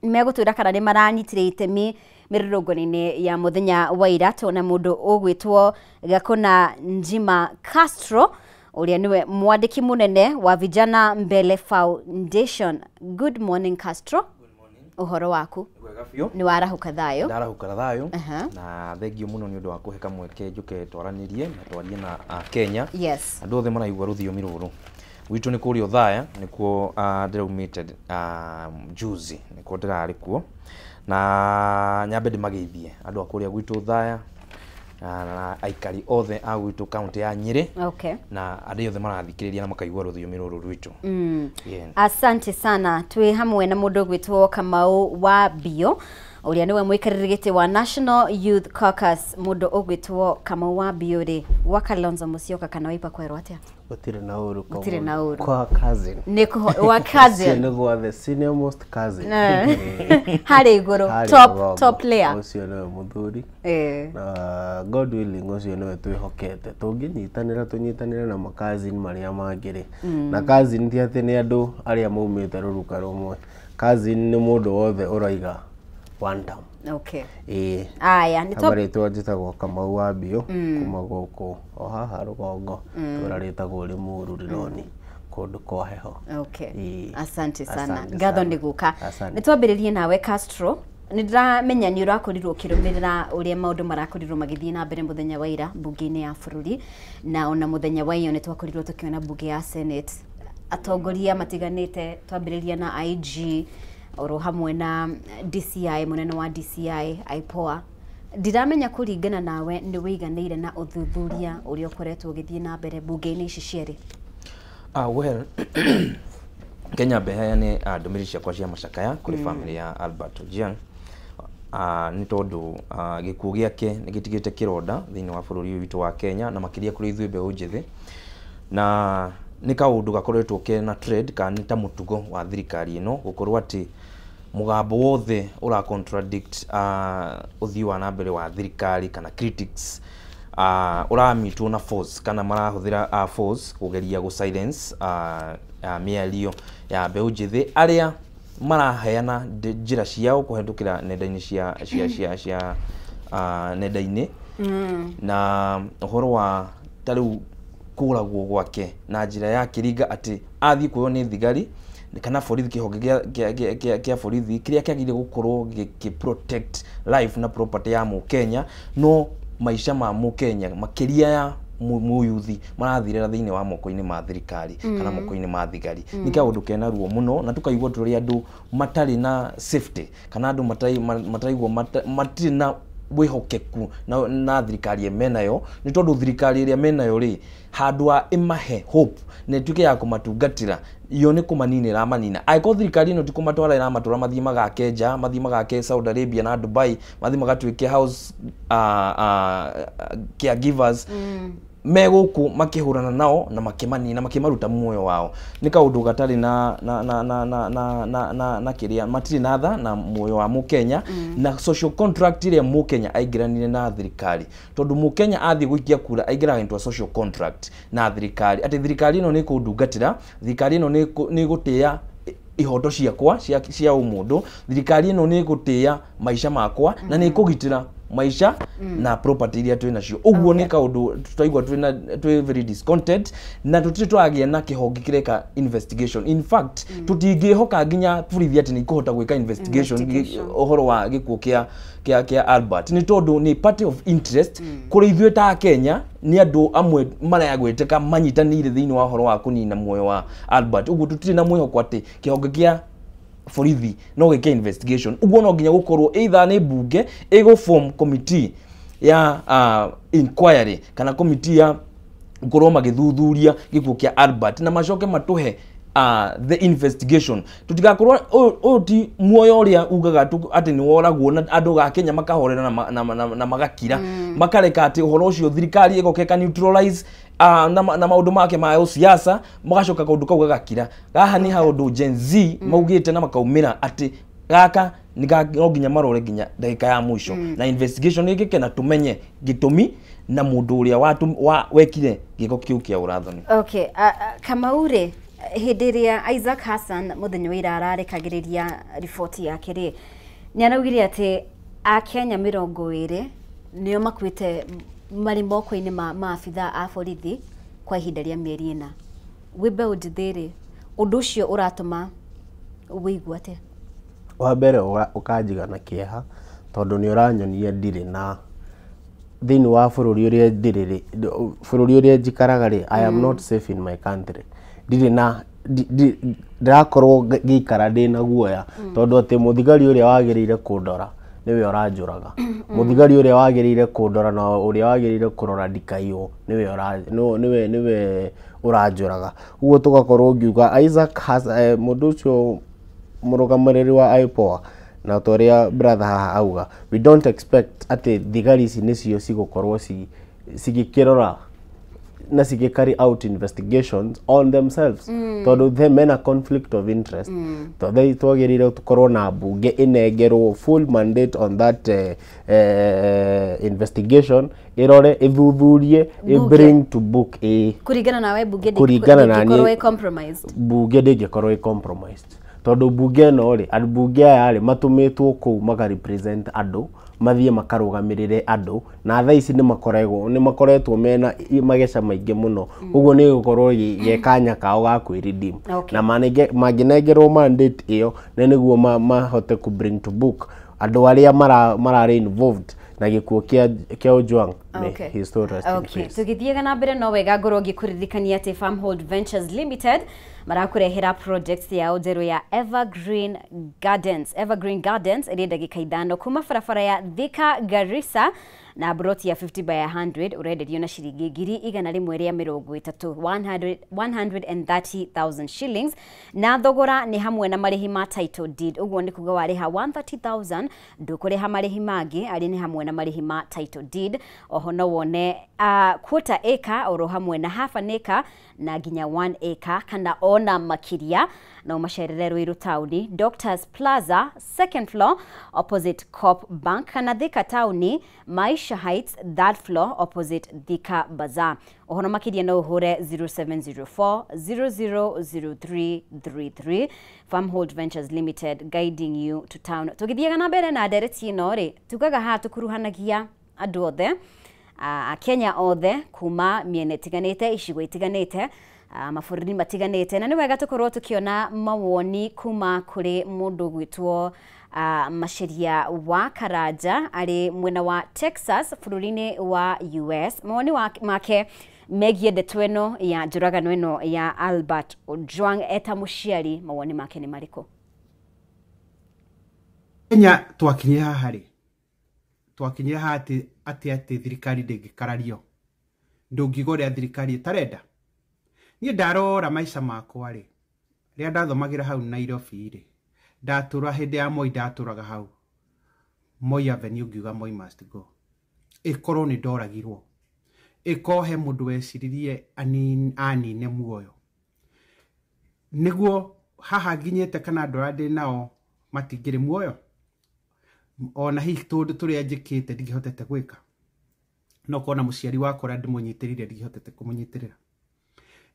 [SPEAKER 1] megũtwĩra kana nĩ maranyitire itemi mĩrũrũngano-inĩ ya mũthenya wa ira. Tuona mũndũ ũgwĩtwo Gakona Njima Castro ũrĩa nĩwe mwandĩki mũnene wa Vijana Mbele Foundation. Good morning Castro.
[SPEAKER 5] Good morning.
[SPEAKER 1] Ũhoro waku?
[SPEAKER 5] Wega biũ.
[SPEAKER 1] Nĩ warahũka thayũ?
[SPEAKER 5] Ndarahũka na thayũ. Na thengio mũno nĩ ũndũ wa kũhe kamweke njũke twaranĩrie na twarie na Kenya.
[SPEAKER 1] Yes.
[SPEAKER 5] Andũ othe maraigua rũthiomi rũrũ. Gwitũ nĩ kũrĩa Othaya nĩkuo ndĩraumĩte juzi, nĩkuo ndĩrarĩ kuo, na nyambe ndĩmageithie andũ a kũrĩa gwitũ Othaya na aikari othe a gwitũ kaunti ya Nyĩrĩ.
[SPEAKER 1] Okay.
[SPEAKER 5] Na andũ othe marathikĩrĩria na makaigua rũthiomi rũrũ rwitũ. Yeah.
[SPEAKER 1] Asante sana. Twĩ hamwe na mũndũ ũgwĩtwo Kamau wa Bio ũrĩa nĩwe mũikarĩri gĩtĩ wa National Youth Caucus. Mũndũ ũgwĩtwo Kamau wa Bio rĩ, gwa Kalonzo Musyoka kana Wiper kwerwo atĩa?
[SPEAKER 6] Gũtirĩ na ũru.
[SPEAKER 1] Gũtirĩ na ũru.
[SPEAKER 6] Kwa cousin.
[SPEAKER 1] Nĩ wa cousin.
[SPEAKER 6] Nĩ gwa the senior most cousin.
[SPEAKER 1] Harĩ igũrũ, top top layer.
[SPEAKER 6] Ũcio nĩwe mũthuri. Na God willing ũcio nĩwe twĩhokete. Tũngĩnyitanĩra tũnyitanĩre na makazin marĩa mangĩ rĩ. Na cousin ti atĩ nĩ andũ arĩa maumĩte rũruka rũmwe. Cousin nĩ mũndũ wothe ũraiga one term.
[SPEAKER 1] Okay.
[SPEAKER 6] Aya, nĩ marĩtwa njĩtagwo Kamau wa Bio kuma gũkũ o haha rũgongo, tũra rĩtagwo Limuru Rironi, kũndũ kwa heho.
[SPEAKER 1] Okay. Asante sana. Ngatho nĩ gũka. Nĩ twambĩrĩrie nawe Castro. Nĩ ndĩramenya nĩ ũrakorirwo ũkĩrũmĩrĩra ũrĩa maũndũ marakorirwo magĩthiĩ na mbere mũthenya wa ira mbunge-inĩ ya bũrũri, na ona mũthenya wa iyo nĩ twakorirwo tũkĩona mbunge ya Senate atongoria matiganĩte, twambĩrĩria na IG oro hamwe na DCI, mũnene wa DCI IPOA. Ndiramenya kũringana nawe nĩ wĩiganĩire na ũthuthuria ũrĩa ũkoretwo ũgĩthiĩ na mbere mbunge-inĩ ici cierĩ?
[SPEAKER 5] Well, Kenya mbeheane ndũmĩrĩri ciakwa cia macakaya kũrĩ family ya Albert Ojwang nĩ tondũ gĩkuũ gĩake nĩ gĩtigĩte kĩronda thĩinĩ wa bũrũri ũyũ witũ wa Kenya, na makĩria kũrĩ ithuĩ mbeũ njĩthĩ. Na nĩ kaũndũ gakoretwo kena trend kana nĩ ta mũtugo wa thirikari ĩno gũkorwo atĩ mũgambo wothe ũra contradict ũthii wa na mbere wa thirikari kana critics ũramitwo na force kana marahũthĩra force kũgeria gũ silence mĩario ya mbeũ njĩthĩ arĩa maraheana njĩra ciao kũhetũkĩra nenda-inĩ cia cia cia cia nenda-inĩ. Na ũhoro wa ta rĩu kũragwo gwake na njĩra ya kĩringa atĩ athiĩ kuoywo nĩ thigari kana borithi, kĩhonge kĩa borithi kĩrĩa kĩagĩrĩire gũkorwo gĩkĩ protect life na property ya mũkenya, no maica ma mũkenya makĩria ya mũyuthi marathirĩra thĩinĩ wa moko-inĩ ma thirikari kana moko-inĩ ma thigari. Nĩ kaũndũ kena ruo mũno, na tũkaigua tũrĩ andũ matarĩ na safety kana andũ mataraigua matirĩ na wĩhokeku na thirikari menayo, nĩ tondũ thirikari ĩrĩa menayo rĩ, handũ ha ĩmahe hope na ĩtuĩke ya kũmatungatĩra, iyo nĩ kũmanina ĩramanina. Angĩkorwo thirikari ĩno ti kũmatwara ĩramatwara mathiĩ magake nja, mathiĩ magake Saudi Arabia na Dubai, mathiĩ magatuĩke house caregivers, Megũkũ makĩhũrana nao na makĩmanina makĩmaruta muoyo wao. Nĩ kaũndũ gatarĩ na na na na na na na na na kĩrĩa, matirĩ na tha na muoyo wa mũkenya na social contract ĩrĩa mũkenya aingĩranire na thirikari, tondũ mũkenya athiĩ gũikia kura aingĩraga into a social contract na thirikari atĩ thirikari ĩno nĩ ĩkũndungatĩra, thirikari ĩno nĩ ĩgũtĩĩa ihoto ciakwa cia ũmũndũ, thirikari ĩno nĩ ĩgũtĩĩa maica makwa na nĩ ĩkũgitĩra maica na property iria twĩ nacio. Ũguo nĩ kaũndũ twaigua twĩna twĩ very discontent na tũtirĩ twagĩa na kĩhonge kĩreka investigation. In fact, tũtingĩhoka nginya borithi atĩ nĩ ikũhota gwĩka investigation
[SPEAKER 1] Investigation.
[SPEAKER 5] Ũhoro wa gĩkuũ kĩa Albert, nĩ tondũ nĩ party of interest kũrĩ ithuĩ ta Kenya, nĩ andũ amwe maragweteka manyitanĩire thĩinĩ wa ũhoro wa kũnina muoyo wa Albert. Ũguo tũtirĩ na mwĩhoko atĩ kĩhonge kĩa borithi no gĩke investigation. Ũguo no nginya gũkorwo either nĩ mbunge ĩgũ form committee ya inquiry kana committee ya gũkorwo magĩthuthuria gĩkuũ kĩa Albert na macoke matũhe the investigation. Tutigakorwo ũyũ ti muoyo ũrĩa ugaga atĩ nĩ woragwo na andũ a Kenya makahorera na magakira, makareka atĩ ũhoro ũcio thirikari ĩgoka ĩka neutralize na maũndũ make ma ũsiasa, magacoka kaũndũ kau gagakira. Haha nĩ haũndũ Gen Z maugĩte na makaumĩra atĩ gaka nĩ no nginya marore nginya ndagĩka ya mũico na investigation ĩkĩke na tũmenye gĩtũmi na mũndũ ũrĩa wekire gĩko kĩu kĩa ũrathoni.
[SPEAKER 1] Okay, Kamau rĩ, hĩndĩ ĩrĩa Isaac Hassan mũthenya wa ira ararekagĩrĩria riboti yake rĩ, nĩ araugire atĩ akenya 20 nĩo makuĩte marĩ moko-inĩ ma maabithaa a borithi kwa ihinda rĩa mĩeri 4. Wĩ mbeũ njĩthĩ rĩ, ũndũ ũcio ũratũma wĩigue atĩa?
[SPEAKER 6] Wa mbere ũkanjiga na kĩeha tondũ nĩ ũranyonia ndirĩ na thĩinĩ wa bũrũri ũrĩa ndĩrĩ rĩ, bũrũri ũrĩa njikaraga rĩ, I am not safe in my country. Ndirĩ na ndĩrakorwo ngĩikara ndĩna guoya tondũ atĩ mũthigari ũrĩa wagĩrĩire kũndora nĩwe ũranjũraga, mũthigari ũrĩa wagĩrĩire kũndora na ũrĩa wagĩrĩire kũrora ndikaiywo nĩwe ũranjũraga. Ũguo tũgakorwo ngiuga Isaac has, mũndũ ũcio mũrũgamĩrĩri wa IPOA, na ta ũrĩa brother haha auga, we don't expect atĩ thigari ici nĩcio cigũkorwo cigĩkĩrora na cigĩ carry out investigations on themselves, tondũ the mena conflict of interest. Tondũ twagĩrĩire tũkorwo na mbunge ĩnengerwo full mandate on that investigation, ĩrore, ĩthuthurie, ĩ bring to book ĩ
[SPEAKER 1] Kũringana nawe mbunge
[SPEAKER 6] Kũringana na
[SPEAKER 1] ndĩngĩkorwo
[SPEAKER 6] niĩ-
[SPEAKER 1] ĩ compromised?
[SPEAKER 6] Mbunge ndĩngĩkorwo ĩ compromised tondũ mbunge ĩno rĩ, ambunge aya rĩ, matũmĩtwo kũu maka represent andũ, mathiĩ makarũgamĩrĩre andũ, na thaa ici nĩ makoretwo mena mageca maingĩ mũno. Ũguo nĩ gũkorwo ge kanya kao ga kwĩ redeem na mangĩnengerwo mandate ĩyo na nĩguo mahote kũ bring to book andũ arĩa mararĩ involved na gĩkuũ kĩa Ojwang. May his soul rest in peace.
[SPEAKER 1] Tũgĩthiaga na mbere, no wega ngorwo ngĩkũririkania atĩ Farmhold Ventures Limited marakũrehera project yao njerũ ya Evergreen Gardens. Evergreen Gardens ĩrĩ ndagĩka 5 kuma barabara ya Thika Garissa, na broti ya 50 by 100 ũrenderio na ciringi 130,000, 130,000 shillings, na thogora nĩ hamwe na marĩhi ma title deed. Ũguo nĩ kuga warĩha 130,000 ndũkũrĩha marĩhi mangĩ, arĩ nĩ hamwe na marĩhi ma title deed. Oho no wone quarter acre oro hamwe na half an acre na nginya 1 acre kana ona makĩria. No macerere Ruiru taũni, Doctors Plaza, second floor, opposite Coop Bank, kana Thika taũni, Maisha Heights, third floor, opposite Thika Bazaar. Ũhoro makĩria no ũhũre 0704 000333. Farmhold Ventures Limited, guiding you to town. Tũgĩthiaga na mbere na ndereti ĩno rĩ, tugaga haha tũkuruhanagia andũ othe, akenya othe kuma mĩena ĩtiganĩte, icigo itiganĩte, mabũrũri matiganĩte, na nĩ wega tũkorwo tũkĩona mawoni kuma kũrĩ mũndũ gwĩtwo Maceria wa Karanja arĩ mwena wa Texas bũrũri-inĩ wa US. Mawoni make megiĩ ndeto ĩno ya njũragano ĩno ya Albert Ojwang eta mũciari, mawoni make nĩ marĩkũ?
[SPEAKER 7] Kenya twakinyire haha rĩ, twakinyire haha atĩ thirikari ndĩngĩkarario, ndũngiuga ũrĩa thirikari ĩtarenda. Niĩ ndarora maica makwa rĩ, rĩrĩa ndathomagĩra hau Nairobi rĩ, ndatũra hĩndĩ ya Moi, ndatũraga hau Moi Avenue, ngiuga Moi must go, ĩkorwo nĩ ndoragirwo. Ĩkohe mũndũ weciririe anine muoyo nĩguo haha nginyĩte kana andũ arĩa ndĩ nao matingĩrĩ muoyo ona hihi tũndũ tũrĩa njĩkĩte ndingĩhotete gwĩka no kona mũciari wakwa ũrĩa ndĩmũnyitĩrĩire ndingĩhotete kũmũnyitĩrĩra.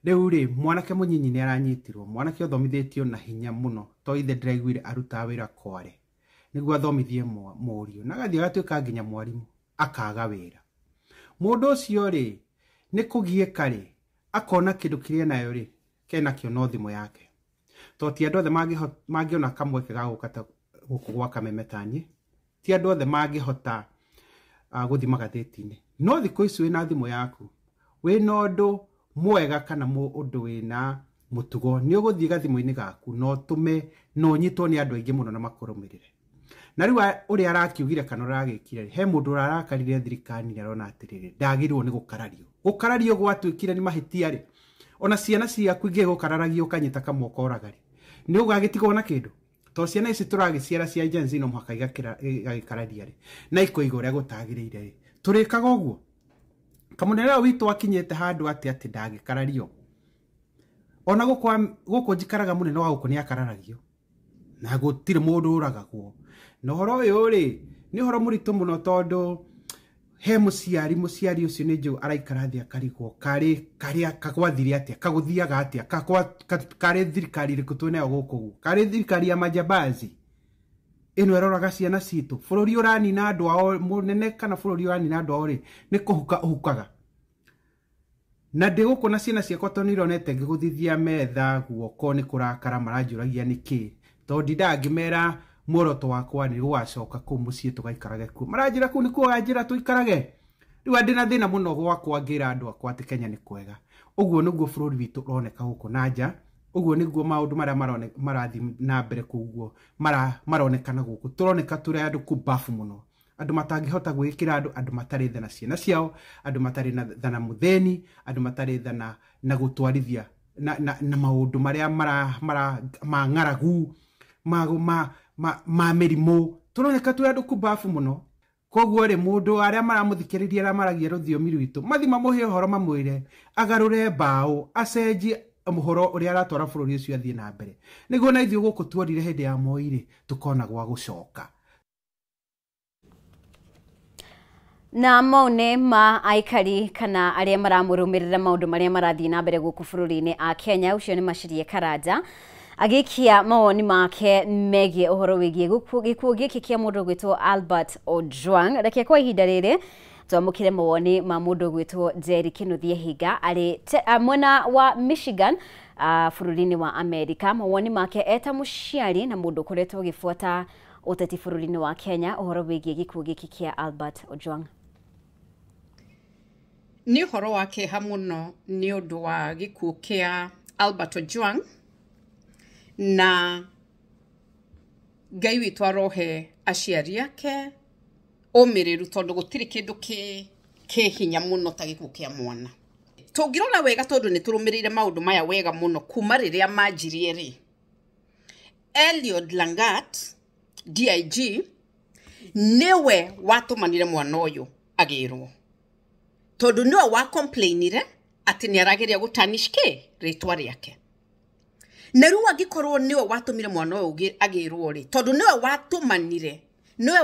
[SPEAKER 7] Rĩu rĩ mwanake mũnyinyi nĩ aranyitirwo, mwanake ũthomithĩtio na hinya mũno to ithe ndĩraiguire arutaga wĩra kware nĩguo athomithie mũriũ na agathiĩ agatuĩka nginya mwarimũ akaga wĩra. Mũndũ ũcio rĩ nĩ kũgiĩka rĩ akona kĩndũ kĩrĩa nayo rĩ kenakĩo no thimũ yake to ti andũ othe mangĩona kamweke ga gũka ta gũkũ gwa Kameme ta niĩ, ti andũ othe mangĩhota gũthiĩ magathĩti-inĩ. No thikũ ici wĩna thimũ yaku wĩna ũndũ mwega kana ũndũ wĩna mũtugo nĩ ũgũthiĩ gathimũ-inĩ gaku na ũtũme na ũnyitwo nĩ andũ aingĩ mũno na makũrũmĩrĩre. Na rĩu ũrĩa arakiugire kana ũragĩkire he mũndũ ũrarakarire thirikari nĩ arona atĩrĩrĩ ndagĩrĩirwo nĩ gũkarario. Gũkarario gwatuĩkire nĩ mahĩtia rĩ ona ciana ciaku ingĩ gũkararagia ũkanyita kamwe ũkoraga rĩ nĩ ũgagĩtigwo na kĩndũ to ciana ici tũragĩciara cia Gen Z no mũhaka igagĩkararia rĩ na ikoiga ũrĩa gũtagĩrĩire rĩ tũrĩkaga ũguo. Kamũnene ũyũ witũ akinyĩte handũ atĩ atĩ ndangĩkarario ona gũkũ njikaraga mũnene wa gũkũ nĩ akararagio na gũtirĩ mũndũ ũragagwo. Na ũhoro ũyũ rĩ nĩ ũhoro mũritũ mũno tondũ he mũciari ũcio nĩ njũĩ araikara thĩ akarigwo karĩ karĩa kagwathire atĩa kagũthiaga atĩa karĩ thirikari ĩrĩkũ twĩnayo gũkũ ũguo karĩ thirikari ya majambazi ĩno ĩroraga ciana citũ. Bũrũri ũranina andũ ao mũnene kana bũrũri ũranina andũ ao rĩ nĩ kũhuka ũhukaga. Na ndĩ gũkũ na ciana ciakwa tondũ nĩironete ngĩgũthithia metha guoko nĩ kũrakara maranjũragia nĩkĩ tondũ ndindaga ngĩmera muoroto wakwa nĩ gũgacoka kũu mũciĩ tũgaikarage kuo maranjĩra kũu nĩkuo wanjĩra tũikarage. Rĩu ndĩna thĩna mũno gwakwa ngĩra andũ akwa atĩ Kenya nĩ kwega. Ũguo nĩguo bũrũri witũ ũroneka gũkũ na nja, ũguo nĩguo maũndũ marĩa marathiĩ na mbere kũguo maronekana gũkũ tũroneka tũrĩ andũ kumbabu mũno, andũ matangĩhota gwĩkĩra andũ, andũ matarĩ tha na ciana ciao, andũ matarĩ tha na mũthĩni, andũ matarĩ tha na gũtwarithia na maũndũ marĩa ma ng'aragu ma mĩrimũ tũroneka tũrĩ andũ kumbabu mũno. Koguo rĩ mũndũ arĩa maramũthikĩrĩria arĩa maragia rũthiomi rwitũ mathi mamũhe ũhoro mamwĩre agarũre mbaũ acenjie mũhoro ũrĩa aratwara bũrũri ũcio athiĩ na mbere nĩguo na ithuĩ gũkũ tuorire hĩndĩ ya Moi rĩ tũkona gwa gũcoka.
[SPEAKER 1] Na mau nĩ ma aikari kana arĩa maramũrũmĩrĩra maũndũ marĩa marathiĩ na mbere gũkũ bũrũri-inĩ a Kenya. Ũcio nĩ Macirie Karanja agĩikia mawoni make megiĩ ũhoro wĩgiĩ gĩkuũ gĩkĩ kĩa mũndũ ũgwĩtwo Albert Ojwang. Reke kwa ihinda rĩrĩ twamũkĩre mawoni ma mũndũ ũgwĩtwo Jerry Kĩnuthia Hinga arĩ mwena wa Michigan bũrũri-inĩ wa Amerika. Mawoni make eta mũciari na mũndũ ũkoretwo agĩbuata ũteti bũrũri-inĩ wa Kenya ũhoro wĩgiĩ gĩkuũ gĩkĩ kĩa Albert Ojwang.
[SPEAKER 8] Nĩ ũhoro wa kĩeha mũno nĩ ũndũ wa gĩkuũ kĩa Albert Ojwang na Ngai witũ arohe aciari ake ũmĩrĩru tondũ gũtirĩ kĩndũ kĩ hinya mũno ta gĩkuũ kĩa mwana. Tũngĩrora wega tondũ nĩ tũrũmĩrĩire maũndũ maya wega mũno kuma rĩrĩa manjirie rĩ, Eliud Langat DIG nĩwe watũmanire mwana ũyũ agĩrwo tondũ nĩwe wa complainire atĩ nĩ arageria gũtanish kĩ rĩtwa rĩake. Na rĩu angĩkorwo nĩwe watũmire mwana ũyũ agĩrwo rĩ, tondũ nĩwe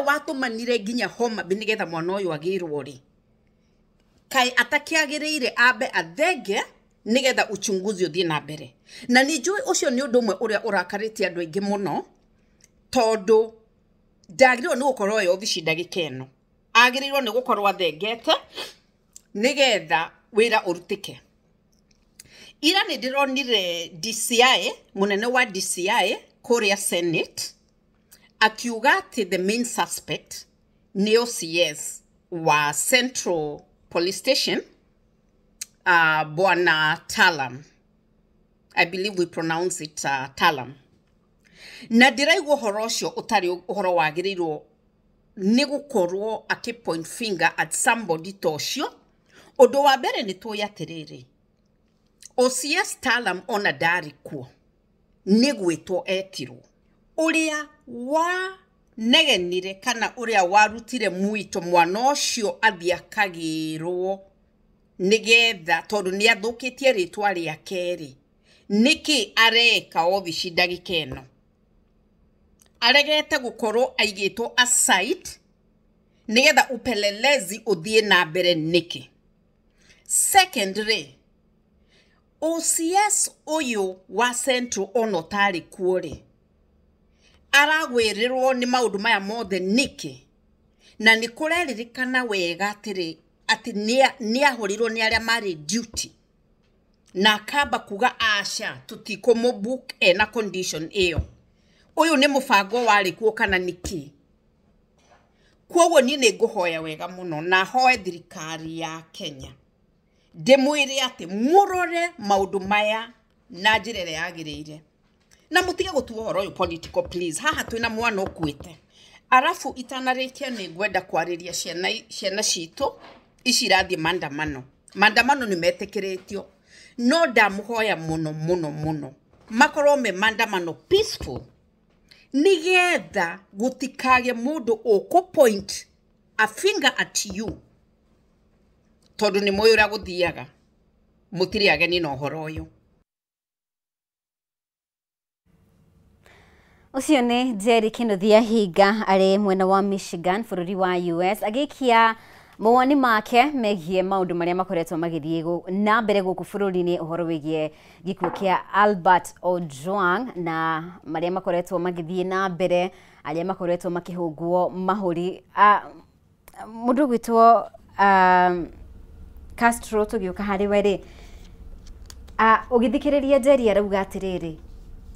[SPEAKER 8] watũmanire nginya Homa Bay nĩgetha mwana ũyũ agĩrwo rĩ, kaĩ atakĩagĩrĩire ambe athenge nĩgetha uchunguzi ũthiĩ na mbere. Na nĩ njũĩ ũcio nĩ ũndũ ũmwe ũrĩa ũrakarĩtie andũ aingĩ mũno tondũ ndagĩrĩirwo nĩ gũkorwo e obici ndagĩka ĩno, agĩrĩirwo nĩ gũkorwo athengete nĩgetha wĩra ũrutĩke. Ira nĩ ndĩronire DCI, mũnene wa DCI kũrĩa Senate akiuga atĩ the main suspect nĩ OCS wa Central Police Station, Bwana Talam. I believe we pronounce it Talam. Na ndĩraigua ũhoro ũcio ũtarĩ ũhoro wagĩrĩirwo nĩ gũkorwo akĩ point finger at somebody ta ũcio. Ũndũ wa mbere nĩ tũĩ atĩrĩrĩ, OCS Talam ona ndarĩ kuo nĩ gwĩtwo etirwo. Ũrĩa wanegenire kana ũrĩa warutire mwito mwana ũcio athiĩ akagĩrwo Nigetha tondu ni athukitie ritwa riake ri, niki areka obici ndagika ĩno? Aregete gukorwo aigĩtwo aside nigetha upelelezi uthie na mbere niki? Secondly, OCS uyu wa Central ona ũtarĩ kuo rĩ, aragwĩrĩrwo nĩ maũndũ maya mothe nĩkĩ? Na nĩ kũreririkana wega atĩrĩ atĩ nĩ ahũrirwo nĩ arĩa marĩ duty na akamba kuga aca tũtikũmũ ena condition ĩyo. Ũyũ nĩ mũbango warĩ kuo kana nĩkĩ? Koguo niĩ nĩ ngũhoya wega mũno na hoe thirikari ya Kenya ndĩmwĩre atĩ mũrore maũndũ maya na njĩra ĩrĩa yagĩrĩire na mũtige gũtua ũhoro ũyũ political, please. Haha twĩna mwana ũkuĩte. Arabu itanarĩkia, nĩ ngwenda kwarĩria ciana citũ ici irathiĩ maandamano. Maandamano nĩ metĩkĩrĩtio, no ndamũhoya mũno mũno mũno makorwo me maandamano peaceful, nigetha gũtikagĩe mũndũ ũkũ point a finger at you, tondũ nĩ mũĩ ũrĩa gũthiaga. Mũtirĩ ageni na ũhoro ũyũ.
[SPEAKER 1] Ũcio nĩ Jerry Kinuthia Hinga arĩ mwena wa Michigan bũrũri wa US agĩikia mawoni make megiĩ maũndũ marĩa makoretwo magĩthiĩ na mbere gũkũ bũrũri-inĩ, ũhoro wĩgiĩ gĩkuũ kĩa Albert Ojwang na marĩa makoretwo magĩthiĩ na mbere, arĩa makoretwo makĩhũngwo mahũri. Mũndũ ũgwĩtwo Castro, tũgĩũka harĩ we rĩ, ũgĩthikĩrĩria Jerry arauga atĩrĩrĩ,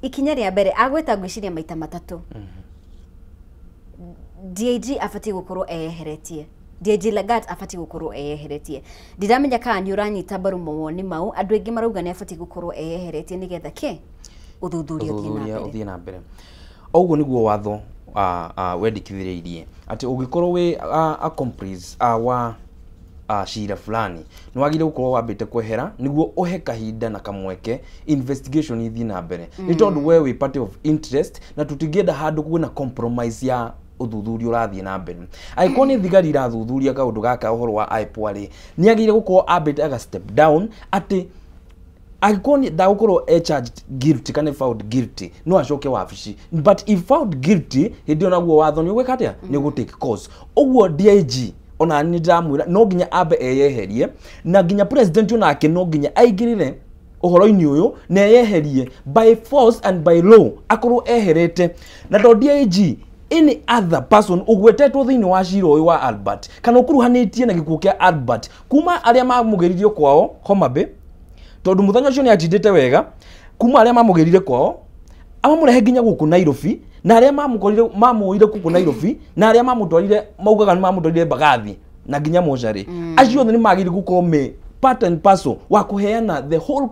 [SPEAKER 1] ikinya rĩa mbere agwĩta ngwĩciria maita matatũ, DIG abatiĩ gũkorwo eyeheretie, DIG Lagat abatiĩ gũkorwo eyeheretie. Ndiramenya kana nĩ ũranyita mbaru mawoni mau. Andũ aingĩ marauga nĩ abatiĩ gũkorwo eyeheretie nĩgetha kĩ ũthuthuria ũthiĩ na mbere.
[SPEAKER 5] Ũthiĩ na mbere. Ũguo nĩguo watho wendekithĩrĩirie atĩ ũngĩkorwo wĩ accomplice wa cira fulani, nĩ wagĩrĩire gũkorwo wambĩte kwehera nĩguo ũhe kahinda na kamweke investigation ithiĩ na mbere, nĩ tondũ we wĩ party of interest na tũtingĩenda handũ kwĩna compromise ya ũthuthuria ũrathiĩ na mbere. Angĩkorwo nĩ thigari irathuthuria kaũndũ gaka, ũhoro wa IPOA rĩ, nĩ agĩrĩire gũkorwo ambĩte aga step down, atĩ angĩkorwo ndagũkorwo e charged guilty kana found guilty, no acoke wabici, but if found guilty, hĩndĩ ĩyo naguo watho nĩ ũgwĩka atĩa? Nĩ ũgũ take course. Ũguo DIG ona nĩ ndĩramwĩra no nginya ambe eyeherie, na nginya president onake no nginya aingĩrĩre ũhoro-inĩ ũyũ na eyeherie by force and by law, akorwo eherete. Na to DIG, any other person ũgwetetwo thĩinĩ wa cira ũyũ wa Albert kana ũkuruhanĩtie na gĩkuũ kĩa Albert, kuma arĩa mamũgĩririe kwao Homa Bay, tondũ mũthenya ũcio nĩ atindĩte wega, kuma arĩa mamũgĩrire kwao amamũrehe nginya gũkũ Nairobi, na arĩa mamũkorire mamũire gũkũ Nairobi, na arĩa mamũtwarire maugaga nĩ mamũtwarire Mbagathi na nginya mocarĩ, acio othe nĩ magĩrĩire gũkorwo me part and parcel wa kũheana the whole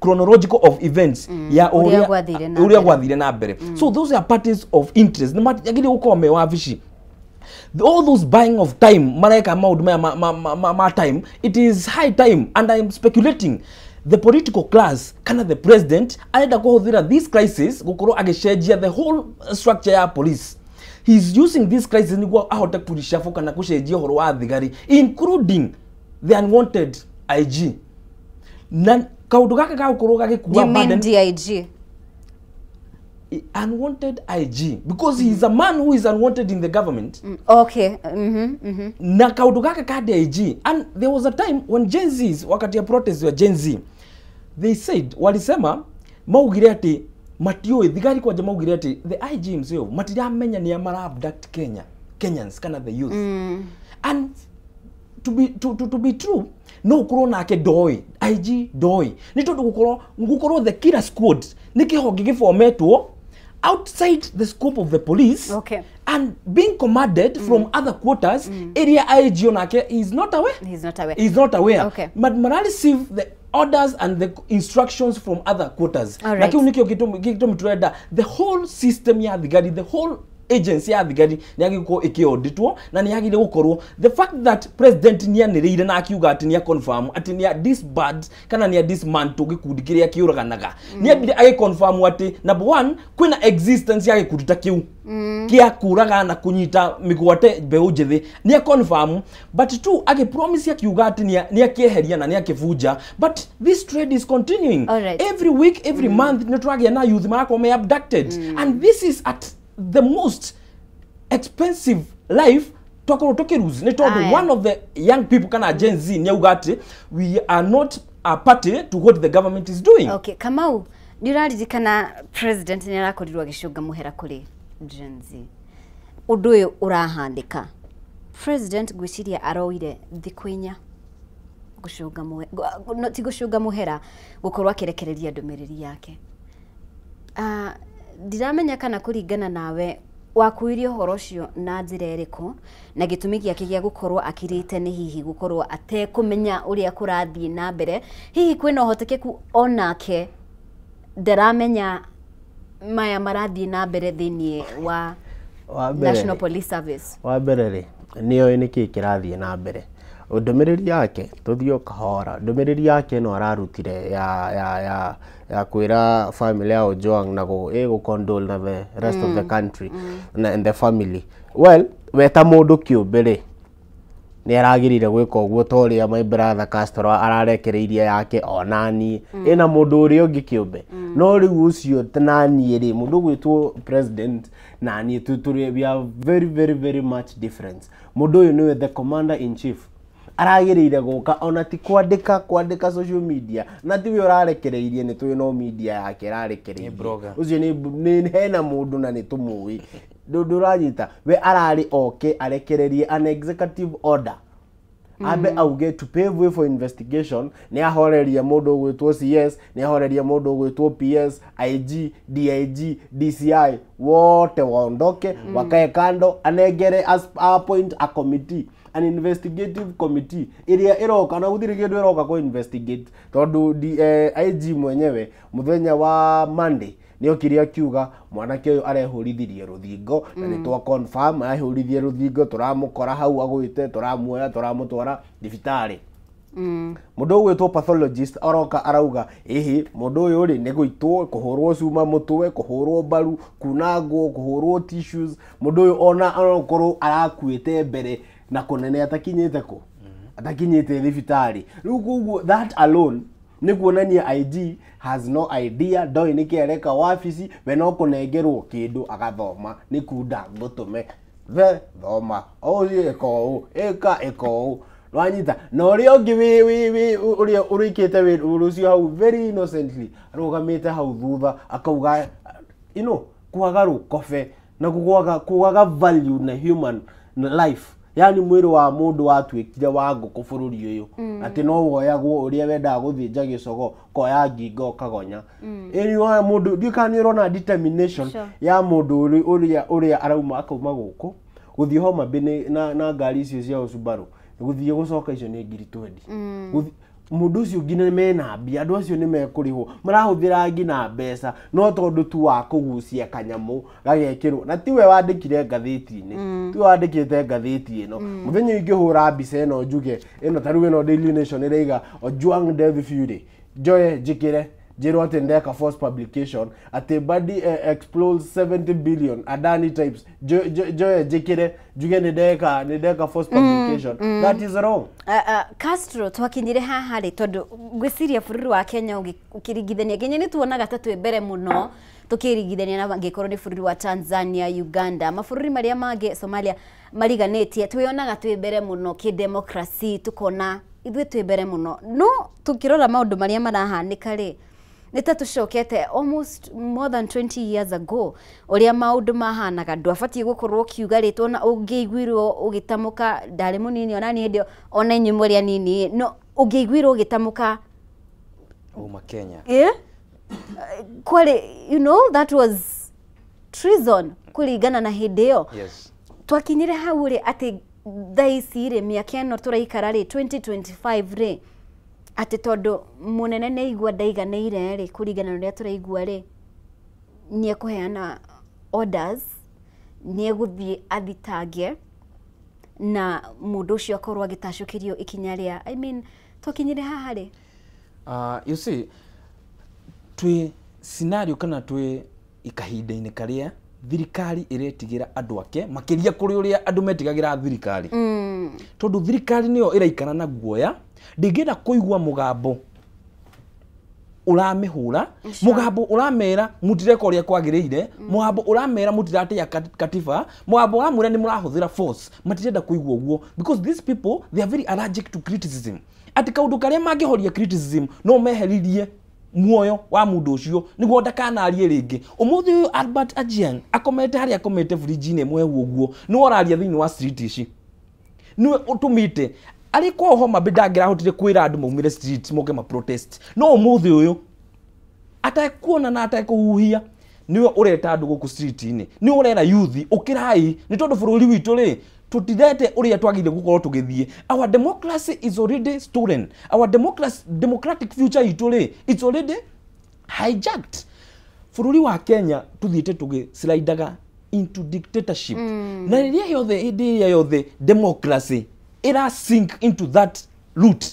[SPEAKER 5] chronological of events ya
[SPEAKER 1] ũrĩa gwathire na
[SPEAKER 5] ũrĩa
[SPEAKER 1] mbere.
[SPEAKER 5] Gwathire na mbere. So those are parties of interest, nĩ magĩrĩire gũkorwo me wabici. All those buying of time mareka maũndũ maya ma time, it is high time, and I am speculating the political class kana the president arenda kũhũthĩra this crisis gũkorwo agĩcenjia the whole structure ya police. He is using this crisis nĩguo ahote kũreshuffle kana gũcenjia ũhoro wa thigari, including the unwanted IG, na kaũndũ gaka gagũkorwo gagĩkua
[SPEAKER 1] You mean
[SPEAKER 5] burden.
[SPEAKER 1] DIG?
[SPEAKER 5] Unwanted IG, because he is a man who is unwanted in the government.
[SPEAKER 1] Okay.
[SPEAKER 5] Na kaundu gaka ka DIG, and there was a time when Gen Zs, wakati ya protest ya Gen Z, they said, walisema maugire ati matiũĩ thigari kwanja, maugire ati the IG himself matiramenya nĩa mara abduct Kenyans kana the youth. And to be true, no ukorwo nake ndoĩ, IG ndoĩ, nĩ tondũ gũkorwo the killer squad nĩ kĩhonge gĩbometwo outside the scope of the police and being commanded from other quarters, area IG onake is not aware.
[SPEAKER 1] He's not aware.
[SPEAKER 5] Is not aware. But mara receive the orders and the instructions from other quarters.
[SPEAKER 1] All
[SPEAKER 5] Na
[SPEAKER 1] right.
[SPEAKER 5] kiu nikio gĩtũmi tũrenda the whole system ya thigari, the whole agency ya thigari nĩ yagĩrĩirwo gũkorwo ĩkĩauditwo na nĩ yagĩrĩirwo gũkorwo the fact that president nĩ anĩrĩire na akiuga atĩ nĩ confirm atĩ nĩ disband kana nĩ dismantle gĩkundi kĩrĩa kĩũraganaga, nĩ ambire agĩconfirm atĩ number one, kwĩna existence ya gĩkundi ta kĩu kĩa kũraga na kũnyita mĩgwate mbeũ njĩthĩ, nĩ confirm, but two, agĩpromise akiuga atĩ nĩ akĩeheria na nĩ akĩbunja, but this trade is continuing. Every week, every month nĩ tũragĩa na youth marakorwo me abducted, and this is at the most expensive life twakorwo tũkĩlose, nĩ tondũ one of the young people kana Gen Z nĩ auga atĩ we are not a party to what the government is doing.
[SPEAKER 1] Okay, Kamau, nĩ ũraririkana president nĩ arakorirwo agĩcũnga mũhera kũrĩ Gen Z. Ũndũ ũyũ ũrahandĩka, president ngwĩciria aroire thikũ 4 gũcũnga no, ti gũcũnga mũhera, gũkorwo akĩrekereria ndũmĩrĩri yake. Ah, ndiramenya kana kũringana nawe wakuirie ũhoro ũcio na njĩra ĩrĩkũ, na gĩtũmi gĩake gĩa gũkorwo akirĩte nĩ hihi gũkorwo atekũmenya ũrĩa kũrathiĩ na mbere, hihi kwĩna ũhotekeku onake ndaramenya maya marathiĩ na mbere thĩinĩ wa
[SPEAKER 6] Wa mbere
[SPEAKER 1] National Police Service?
[SPEAKER 6] Wa mbere rĩ, nĩoĩ nĩkĩĩ kĩrathiĩ na mbere. Ndũmĩrĩri yake, tũthiĩ o kahora, ndũmĩrĩri yake ĩno ararutire ya kwĩra family ya Ojwang na gũ condole na the rest of the country na and the family, well, we ta mũndũ kĩũmbe rĩ, nĩ aragĩrĩire gwĩka ũguo ta ũrĩa my brother Castro ararekereirie yake onani ĩna mũndũ ũrĩa ũngĩ kĩũmbe. No rĩu ũcio naniĩ rĩ, mũndũ ũgwĩtwo president naniĩ tũrĩ, we are very very very much different. Mũndũ ũyũ nĩwe the commander in chief, aragĩrĩire gũka ona ti kwandĩka social media, na tiwe ũrarekereirie, nĩ tũĩ no media yake ĩrarekereirie.
[SPEAKER 5] Blogger.
[SPEAKER 6] Ũcio nĩ hena mũndũ na nĩ tũmũĩ. Ndũranyita, we ararĩ oke arekererie an executive order, ambe auge to pave way for investigation. Nĩ ahorerie mũndũ ũgwĩtwo CS, nĩ ahorerie mũndũ ũgwĩtwo PS, IG, DIG, DCI, wote waondoke, wakae kando, anengere appoint a committee, an investigative committee ĩrĩa ĩroka na gũtirĩ kĩndũ ĩroka kũ investigate, tondũ IG mwenyewe mũthenya wa Monday nĩ okire akiuga mwanake ũyũ arehũrithirie rũthingo, na nĩ twa confirm arehũrithirie rũthingo, tũramũkora hau agwĩte, tũramuoya, tũramũtwara thibitarĩ. Mũndũ ũgwĩtwo pathologist aroka arauga ĩhĩ, mũndũ ũyũ rĩ, nĩ gũitwo, kũhũrwo cuma mũtwe, kũhũrwo mbaru, kunangwo, kũhũrwo tissues. Mũndũ ũyũ ona onokorwo arakuĩte mbere na kũnene atakinyĩte kũ atakinyĩte thibitarĩ. Rĩu koguo that alone nĩ kuonania IG has no idea, ndoĩ nĩkĩ areka wabici. We no kũnengerwo kĩndũ agathoma, nĩ kunda ngũtũme the thoma ũthiĩ ĩka ũũ, ĩka ũũ, wanyita. Na ũrĩa ũngĩ wĩ ũrĩa ũrĩkĩte wĩra ũcio hau very innocently arũgamĩte hau thutha akauga kwaga rũkobe na kwaga value na human life, yani mwĩrĩ wa mũndũ watuĩkire wa ngũkũ bũrũri ũyũ, atĩ no woyagwo ũrĩa wendaga gũthĩnja gĩcogo, koya ngingo ũkagonya. Ĩni wa mũndũ, ndiũĩ kana nĩ ũrona determination ya mũndũ ũrĩa arauma akauma gũkũ gũthiĩ Homa Bay na ngari icio cia Subaru, gũthiĩ gũcoka icio nĩ ngiri 20. Mũndũ ũcio nginya mena mbia, andũ acio nĩ mekũrĩhwo, marahũthĩra nginya mbeca, no tondũ tu wa kũgucia kanyamũ gagekĩrwo, na tiwe wandĩkire ngathĩti-inĩ, tiwe wandĩkĩte ngathĩti ĩno. Mũthenya ingĩhũra mbica ĩno njuge ĩno, ta rĩu ĩno Daily Nation ĩraiga Ojwang Death Fury, njoye njĩkĩre njĩrwo atĩ ndeka false publication, atĩ Mbadi explodes 70 billion Adani types, njoye njĩkĩre njuge nĩ ndeka false publication. That is wrong.
[SPEAKER 1] Castro, twakinyire haha rĩ, tondũ ngwĩciria bũrũri wa Kenya ũkĩringithania nginya nĩ tuonaga ta twĩ mbere mũno tũkĩringithania na angĩkorwo nĩ bũrũri wa Tanzania, Uganda, mabũrũri marĩa mangĩ, Somalia mariganĩtie, twĩonaga twĩ mbere mũno kĩdemocracy, tũkona ithuĩ twĩ mbere mũno, no tũkĩrora maũndũ marĩa marahanĩka rĩ, nĩ ta tũcokete almost more than 20 years ago, ũrĩa maũndũ mahanaga. Ndwabatiĩ gũkorwo ũkiuga rĩtwa ona ũngĩiguirwo ũgĩtamũka, ndarĩ mũnini ona niĩ hĩndĩ ĩyo, ona inyuĩ mũrĩ anini, no ũngĩiguirwo ũgĩtamũka
[SPEAKER 5] Uma Kenya.
[SPEAKER 1] Yeah? Kwarĩ, that was treason kũringana na hĩndĩ ĩyo. Twakinyire hau rĩ atĩ thaa ici rĩ, mĩaka ĩno tũraikara rĩ, 2025 rĩ, atĩ tondũ mũnene nĩ aigua ndaiganĩire rĩ, kũringana na ũrĩa tũraigua rĩ, nĩ ekũheana orders. Nĩ egũthiĩ athitange na mũndũ ũcio akorwo agĩtacũkĩrio ikinya rĩa, I mean, twakinyire haha rĩ?
[SPEAKER 5] You see, twĩ scenario kana twĩ kahinda-inĩ karĩa thirikari ĩretigĩra andũ ake makĩria kũrĩ ũrĩa andũ metigagĩra thirikari, tondũ thirikari nĩyo ĩraikara na guoya, ndĩngĩenda kũigua mũgambo ũramĩhũra, mũgambo ũramera mũtireka ũrĩa kwagĩrĩire, mũgambo ũramera mũtiratĩa katiba, mũgambo ũramwĩra nĩ mũrahũthĩra force. Matirenda kũigua ũguo because these people, they are very allergic to criticism, atĩ kaũndũ karĩa mangĩhoria criticism no meheririe muoyo wa mũndũ ũcio nĩguo ndakanarie rĩngĩ. Ũmũthĩ ũyũ Albert Ajiang akomete harĩa akomete bridge-inĩ ĩmwe ũguo, nĩwe ũraria thĩinĩ wa street ici, niwe ũtũmĩte arĩ kwao Homa Bay ndangĩrahotire kwĩra andũ maumĩre street moke ma protest, no ũmũthĩ ũyũ atekuona na atekũhuhia niwe ũreta andũ gũkũ street-inĩ, niwe ũrera youth ũkĩrai, nĩ tondũ bũrũri witũ rĩ tũtirete ũrĩa twagĩrĩire gũkorwo tũgĩthiĩ. Our democracy is already stolen. Our democracy, democratic future itũ rĩ, it's already hijacked. Bũrũri wa Kenya tũthiĩte tũgĩslidaga into dictatorship, na rĩrĩa yothe, hĩndĩ ĩrĩa yothe democracy ĩra sink into that route,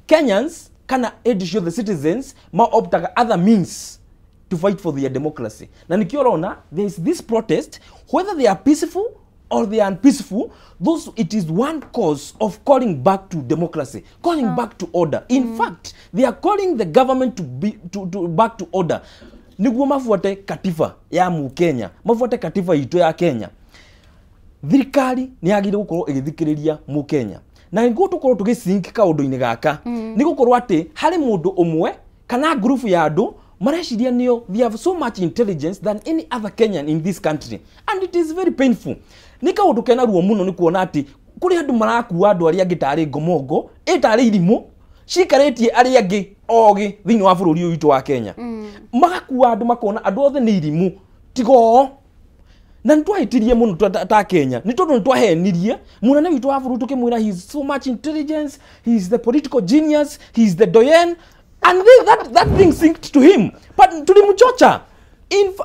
[SPEAKER 5] Kenyans kana hĩndĩ ciothe citizens maoptaga other means to fight for their democracy, na nikĩo ũrona there is this protest. Whether they are peaceful or they are unpeaceful, those, it is one cause of calling back to democracy, calling back to order. In fact, they are calling the government to be to back to order niguo mabuate katiba ya Mukenya, mabuate katiba itũ ya Kenya. Thirikari nĩ yagĩrĩire gũkorwo ĩgĩthikĩrĩria Mũkenya, na nĩguo tũkorwo tũgĩsink kaũndũ-inĩ gaka, nĩ gũkorwo atĩ harĩ mũndũ ũmwe kana ngurubu ya andũ mareciria nĩo they have so much intelligence than any other Kenyan in this country, and it is very painful. Nĩ kaũndũ kena ruo mũno nĩ kuona atĩ kũrĩ andũ marakua andũ arĩa angĩ tarĩ ngomongo, ĩ tarĩ irimũ cikarĩtie arĩa angĩ ogĩ thĩinĩ wa bũrũri ũyũ witũ wa Kenya. Magakua andũ makona andũ othe nĩ irimũ tiga o, na nĩ twahĩtirie mũno ta Kenya, nĩ tondũ nĩ twahenirie mũnene witũ wa bũrũri tũkĩmwĩra he is so much intelligence, he is the political genius, he is the doyen, and that thing sinked to him, but tulimchocha.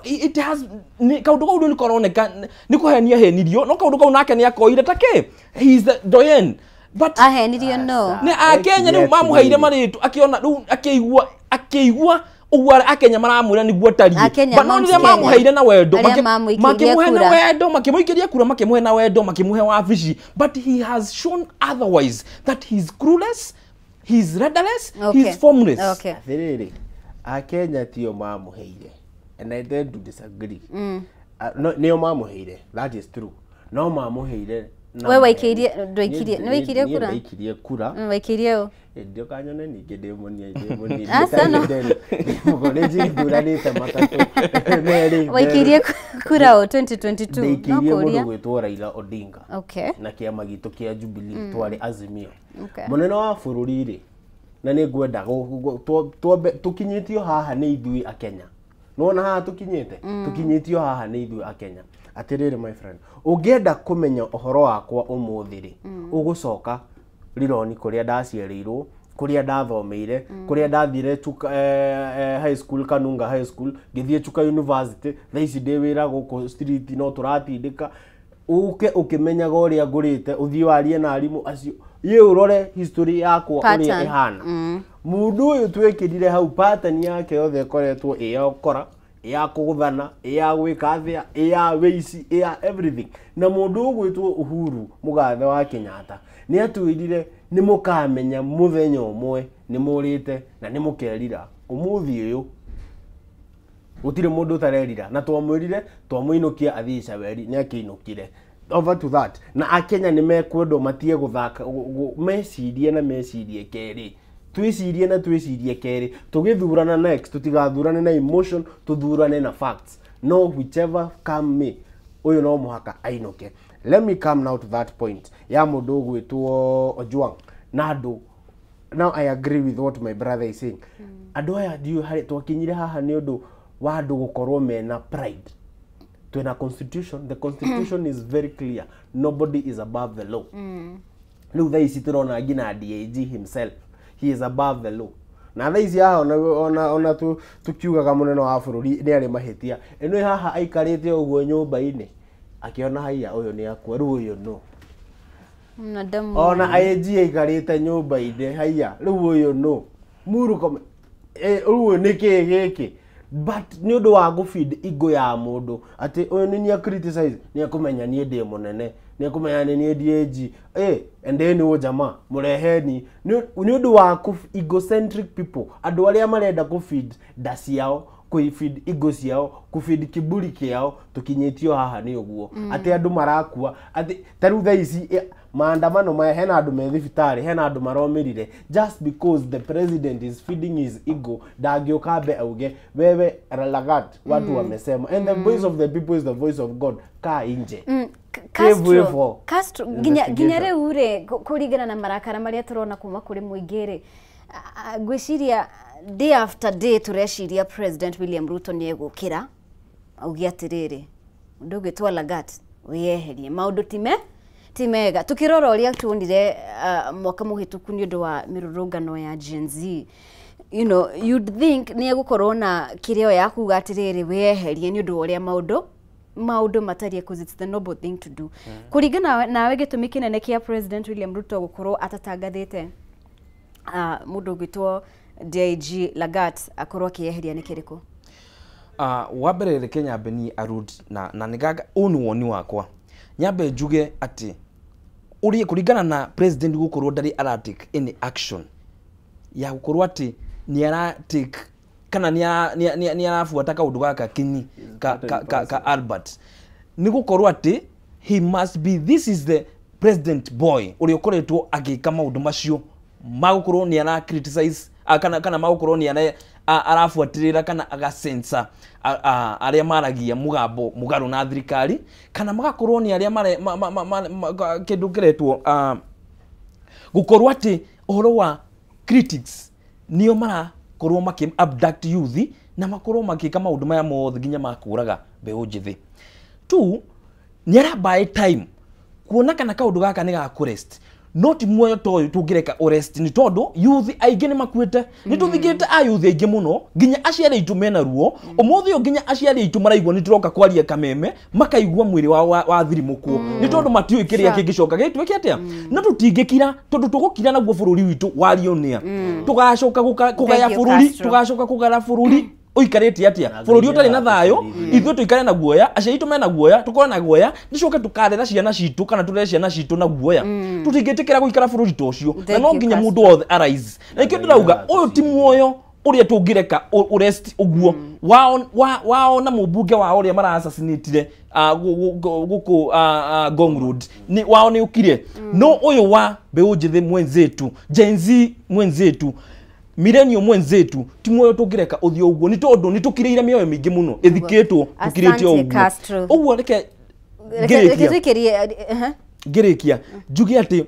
[SPEAKER 5] It has kaũndũ kau rĩu nĩ karoneka nĩ kũhenia henirio, no kaũndũ kau nake nĩ akoire take he is the doyen, but
[SPEAKER 1] Ahenirio no.
[SPEAKER 5] Nĩ Akenya rĩu mamũheire marĩtũ, akĩona rĩu akĩigua ũguo Akenya maramwĩra nĩguo atariĩ.
[SPEAKER 1] Akenya,
[SPEAKER 5] But no
[SPEAKER 1] Mount
[SPEAKER 5] rĩrĩa
[SPEAKER 1] Kenya.
[SPEAKER 5] Mamũheire na wendo,
[SPEAKER 1] Arĩa mamũikĩirie
[SPEAKER 5] makĩmũhe na
[SPEAKER 1] kura.
[SPEAKER 5] wendo, makĩmũikĩria kura, makĩmũhe na wendo, makĩmũhe wabici, but he has shown otherwise, that he is clueless, he is rudderless, he is formless.
[SPEAKER 6] Atĩrĩrĩ, Akenya tio mamũheire, and I tend to disagree. No, nĩo mamũheire, that is true, no mamũheire na
[SPEAKER 1] We waikĩirie- ndwaikĩrie-
[SPEAKER 6] Niĩ
[SPEAKER 1] nĩ waikirie
[SPEAKER 6] niĩ
[SPEAKER 1] kura?
[SPEAKER 6] Ndaikirie kura.
[SPEAKER 1] Waikĩrie ũ?
[SPEAKER 6] Ndũkanyone ningĩ ndĩ mũnini, ndĩ mũnini.
[SPEAKER 1] Aca, no.
[SPEAKER 6] Nĩ njithuranĩte matatũ merĩ.
[SPEAKER 1] Waikĩrie kura ũ 2022? No
[SPEAKER 6] Ndaikirie mũndũ
[SPEAKER 1] kũria.
[SPEAKER 6] gwĩtwo Raila Odinga na kĩama gitũ kĩa Jubilee, twarĩ Azimio. Mũnene wa bũrũri rĩ, na nĩ ngwenda twambe tũkinyĩtio haha nĩ ithuĩ Akenya. Nĩwona haha tũkinyĩte, tũkinyĩtio haha nĩ ithuĩ Akenya. Atĩrĩrĩ, my friend, ũngĩenda kũmenya ũhoro wakwa ũmũthĩ rĩ, ũgũcoka Rironi kũrĩa ndaciarĩirwo, kũrĩa ndathomeire, kũrĩa ndathire Chuka, high school, Kanunga High School, ngĩthiĩ Chuka University, thaa ici ndĩ wĩra gũkũ street no tũratindĩka, ũke ũkĩmenyaga ũrĩa ngũrĩte, ũthiĩ warie na arimũ acio, ye ũrore history yakwa ũrĩa
[SPEAKER 1] Pattern.
[SPEAKER 6] ĩhana. Mũndũ ũyũ twĩkĩrire hau, pattern yake yothe ĩkoretwo ĩ ya ũkora, ĩ ya kũgũthana, ĩ ya gwĩka atĩa, ĩ ya wĩici, ĩ ya everything. Na mũndũ ũgwĩtwo Uhuru Mũgathe wa Kenyatta nĩ atwĩrire nĩ mũkamenya mũthenya ũmwe nĩ mũrĩte na nĩ mũkerira. Ũmũthĩ ũyũ gũtirĩ mũndũ ũtarerira, na twamwĩrire twamũinũkia athiĩ Icaweri, nĩ akĩinũkire. Over to that, na Akenya nĩ mekwendwo matige gũthaka, mecirie na mecirie kerĩ, twĩcirie na twĩcirie kerĩ tũgĩthurana next, tũtigathurane na emotion, tũthurane na facts. No whichever come may, ũyũ no mũhaka ainũke. Let me come now to that point ya mũndũ ũgwĩtwo Ojwang na andũ. Now I agree with what my brother is saying. Andũ aya ndiũĩ harĩ twakinyire haha nĩ ũndũ wa andũ gũkorwo mena pride. Twĩna constitution. The constitution is very clear, nobody is above the law. Rĩu thaa ici tũrona nginya DAG himself, he is above the law. Na thaa ici haha ona tukiugaga mũnene wa bũrũri nĩ arĩ mahĩtia, ĩno haha aikarĩte ũguo nyũmba-inĩ. Akiona haiya ũyũ nĩ akua rĩu ũyũ no ona AG aikarĩte nyũmba-inĩ haiya rĩu ũyũ no Murkomen rĩu nĩ kĩĩ gĩkĩ but nĩ ũndũ wa gũfeed ego ya mũndũ atĩ ũyũ nĩ nĩa criticize nĩ akũmenya niĩ ndĩ mũnene nĩ akũmenya nĩ niĩ DAG endeni ũyũ jamaa mũreheni nĩ ũndũ wa egocentric people andũ arĩa marenda kũfeed nda ciao kũfeed ego ciao kũfeed kiburi kĩao tũkinyĩtio haha nĩ ũguo atĩ andũ marakua atĩ ta rĩu thaa ici maandamano maya hena andũ me thibitarĩ hena andũ maromĩrire just because the president is feeding his ego ndangĩũka mbe auge wewe Lagat watu wamesema and the voice of the people is the voice of God kaa inje.
[SPEAKER 1] Castro nginya rĩu rĩ kũringana na marakara marĩa tũrona kuma kũrĩ mũingĩ rĩ ngwĩciria day after day tũreciria President William Ruto nĩ egũkĩra auge atĩrĩrĩ ũndũ ũgĩtwo Lagat wĩyeherie maũndũ ti mega tukirora ũrĩa tuonire mwaka mũhĩtũku nĩ ũndũ wa mĩrũrũngano ya Gen Z, you know, you'd think nĩ egũkorwo na kĩrĩa ya kuga atĩrĩrĩ wĩyeherie nĩ ũndũ wa ũrĩa maũndũ matariĩ cause it's the noble thing to do. Kũringana nawe gĩtũmi kĩnene kĩa President William Ruto gũkorwo atatangathĩte mũndũ ũgwĩtwo DIG Lagat akorwo akĩyeheria nĩ kĩrĩkũ?
[SPEAKER 5] Wa mbere reke nyambe niĩ arud na nĩgaga ũyũ nĩ woni wakwa nyambe njuge atĩ ũrĩa kũringana na president gũkorwo ndarĩ aratake any action ya gũkorwo atĩ nĩ aratake kana nĩ arabuata kaũndũ gaka kinyi ka Albert nĩ gũkorwo atĩ he must be this is the president boy ũrĩa ũkoretwo agĩka maũndũ macio magũkorwo nĩ ara criticize kana magũkorwo nĩ arabuatĩrĩra kana agasensa arĩa maragia mũgambo mũgarũ na thirikari kana magakorwo nĩ arĩa kĩndũ kĩretwo gũkorwo atĩ ũhoro wa critics nĩo marakorwo makĩ abduct youth na makorwo magĩka maũndũ maya mothe nginya makũraga mbeũ njĩthĩ. Two, nĩ arabuy time kuona kana kaũndũ gaka nĩ gakũrest no ti muoyo ta ũyũ tũngĩreka ũrest nĩ tondũ youth aingĩ nĩ makuĩte nĩ tũthikĩte a youth aingĩ mũno nginya aciari aitũ mena ruo ũmũthĩ ũyũ nginya aciari aitũ maraigua nĩ tũroka kwaria kameme makaigua mwĩrĩ wao wathirimũkwo nĩ tondũ matiũĩ kĩrĩa kĩngĩcoka gĩtuĩke atĩa no tũtingĩkira tondũ tũgũkira naguo bũrũri witũ warionia tũgacoka kũgaya bũrũri tũgacoka kũgara bũrũri ũikarĩte atĩa bũrũri ũtarĩ na thayũ ithuĩ tũikare na guoya aciari aitũ mena guoya tũkorwo na guoya nĩcoke tũkarera ciana citũ kana tũrere ciana citũ na guoya tũtingĩtĩkĩra gũikara bũrũri ta ũcio na no nginya mũndũ wothe arise na nĩkĩo ndĩrauga ũyũ ti muoyo ũrĩa tũngĩreka ũrest ũguo wao na mũmbunge wao ũrĩa mara-assassinatire gũkũ Ngong Road wao nĩ ũkire no ũyũ wa mbeũ njĩthĩ mwenzetu Gen Z mwenzetu millennium mwenzetu ti muoyo tũngĩreka ũthiĩ ũguo nĩ tondũ nĩ tũkirĩire mĩoyo mĩingĩ mũno ĩthikĩtwo tũkirĩte ũguo ũguo reke ngĩrĩkia njuge atĩ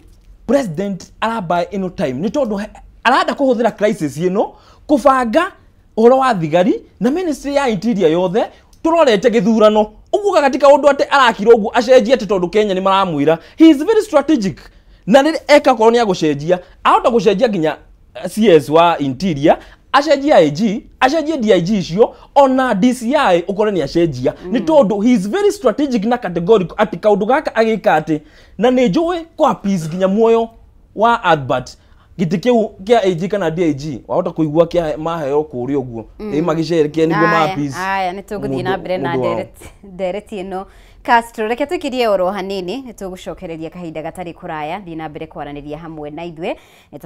[SPEAKER 5] president arabuy ĩno time nĩ tondũ arenda kũhũthĩra crisis ĩno kũbanga ũhoro wa thigari na ministry ya interior yothe tũrorete gĩthurano ũguo gagatika ũndũ atĩ arakira ũguo acenjie atĩ tondũ Kenya nĩ maramwĩra he is very strategic na rĩrĩa eka korwo nĩ agũcenjia ahota gũcenjia nginya CS wa interior acenjie IG acenjie DIG icio ona DCI ukore ni acenjia ni tondu he is very strategic na categorical ati kaundu gaka agika ati na ni njui kwa peace nginya muoyo wa Albert giti kiu kia AG kana DIG wahota kuigua kia maheo kuria uguo ĩ magicerekia niguo ma peace.
[SPEAKER 1] Aya ni tuguthii na mbere na ndereti ino Castro reke tuikirie oro hanini ni tugucokereria kahinda gatari kuraya thii na mbere kwaraniria hamwe na ithuĩ ni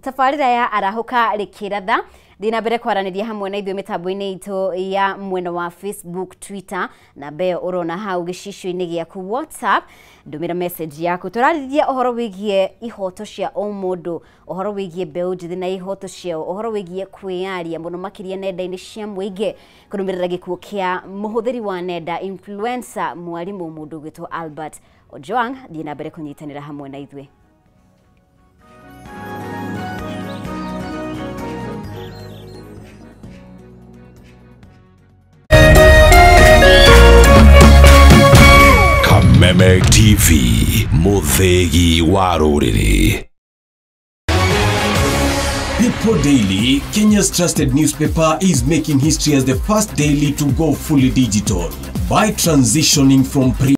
[SPEAKER 1] tabarĩra ya arahũka rĩkĩratha thii na mbere kwaraniria hamwe na ithuĩ mĩtambo-inĩ itũ ya mwena wa Facebook, Twitter na mbeo ũrona hau gĩcicio-inĩ gĩaku WhatsApp ndũmĩra message yaku tũrarĩrĩria ũhoro wĩgiĩ ihoto cia o mũndũ ũhoro wĩgiĩ mbeũ njĩthĩ na ihoto ciao ũhoro wĩgiĩ kwĩyaria mũno makĩria nenda-inĩ cia mũingĩ kũrũmĩrĩra gĩkuũ kĩa mũhũthĩri wa nenda influencer mwarimu mũndũ ũgwĩtwo Albert Ojwang thiĩ na mbere kũnyitanĩra hamwe na ithuĩ.
[SPEAKER 9] Kameme TV mũthĩgi wa rũrĩrĩ.
[SPEAKER 10] People Daily, Kenya's trusted newspaper, is making history as the first daily to go fully digital by transitioning from print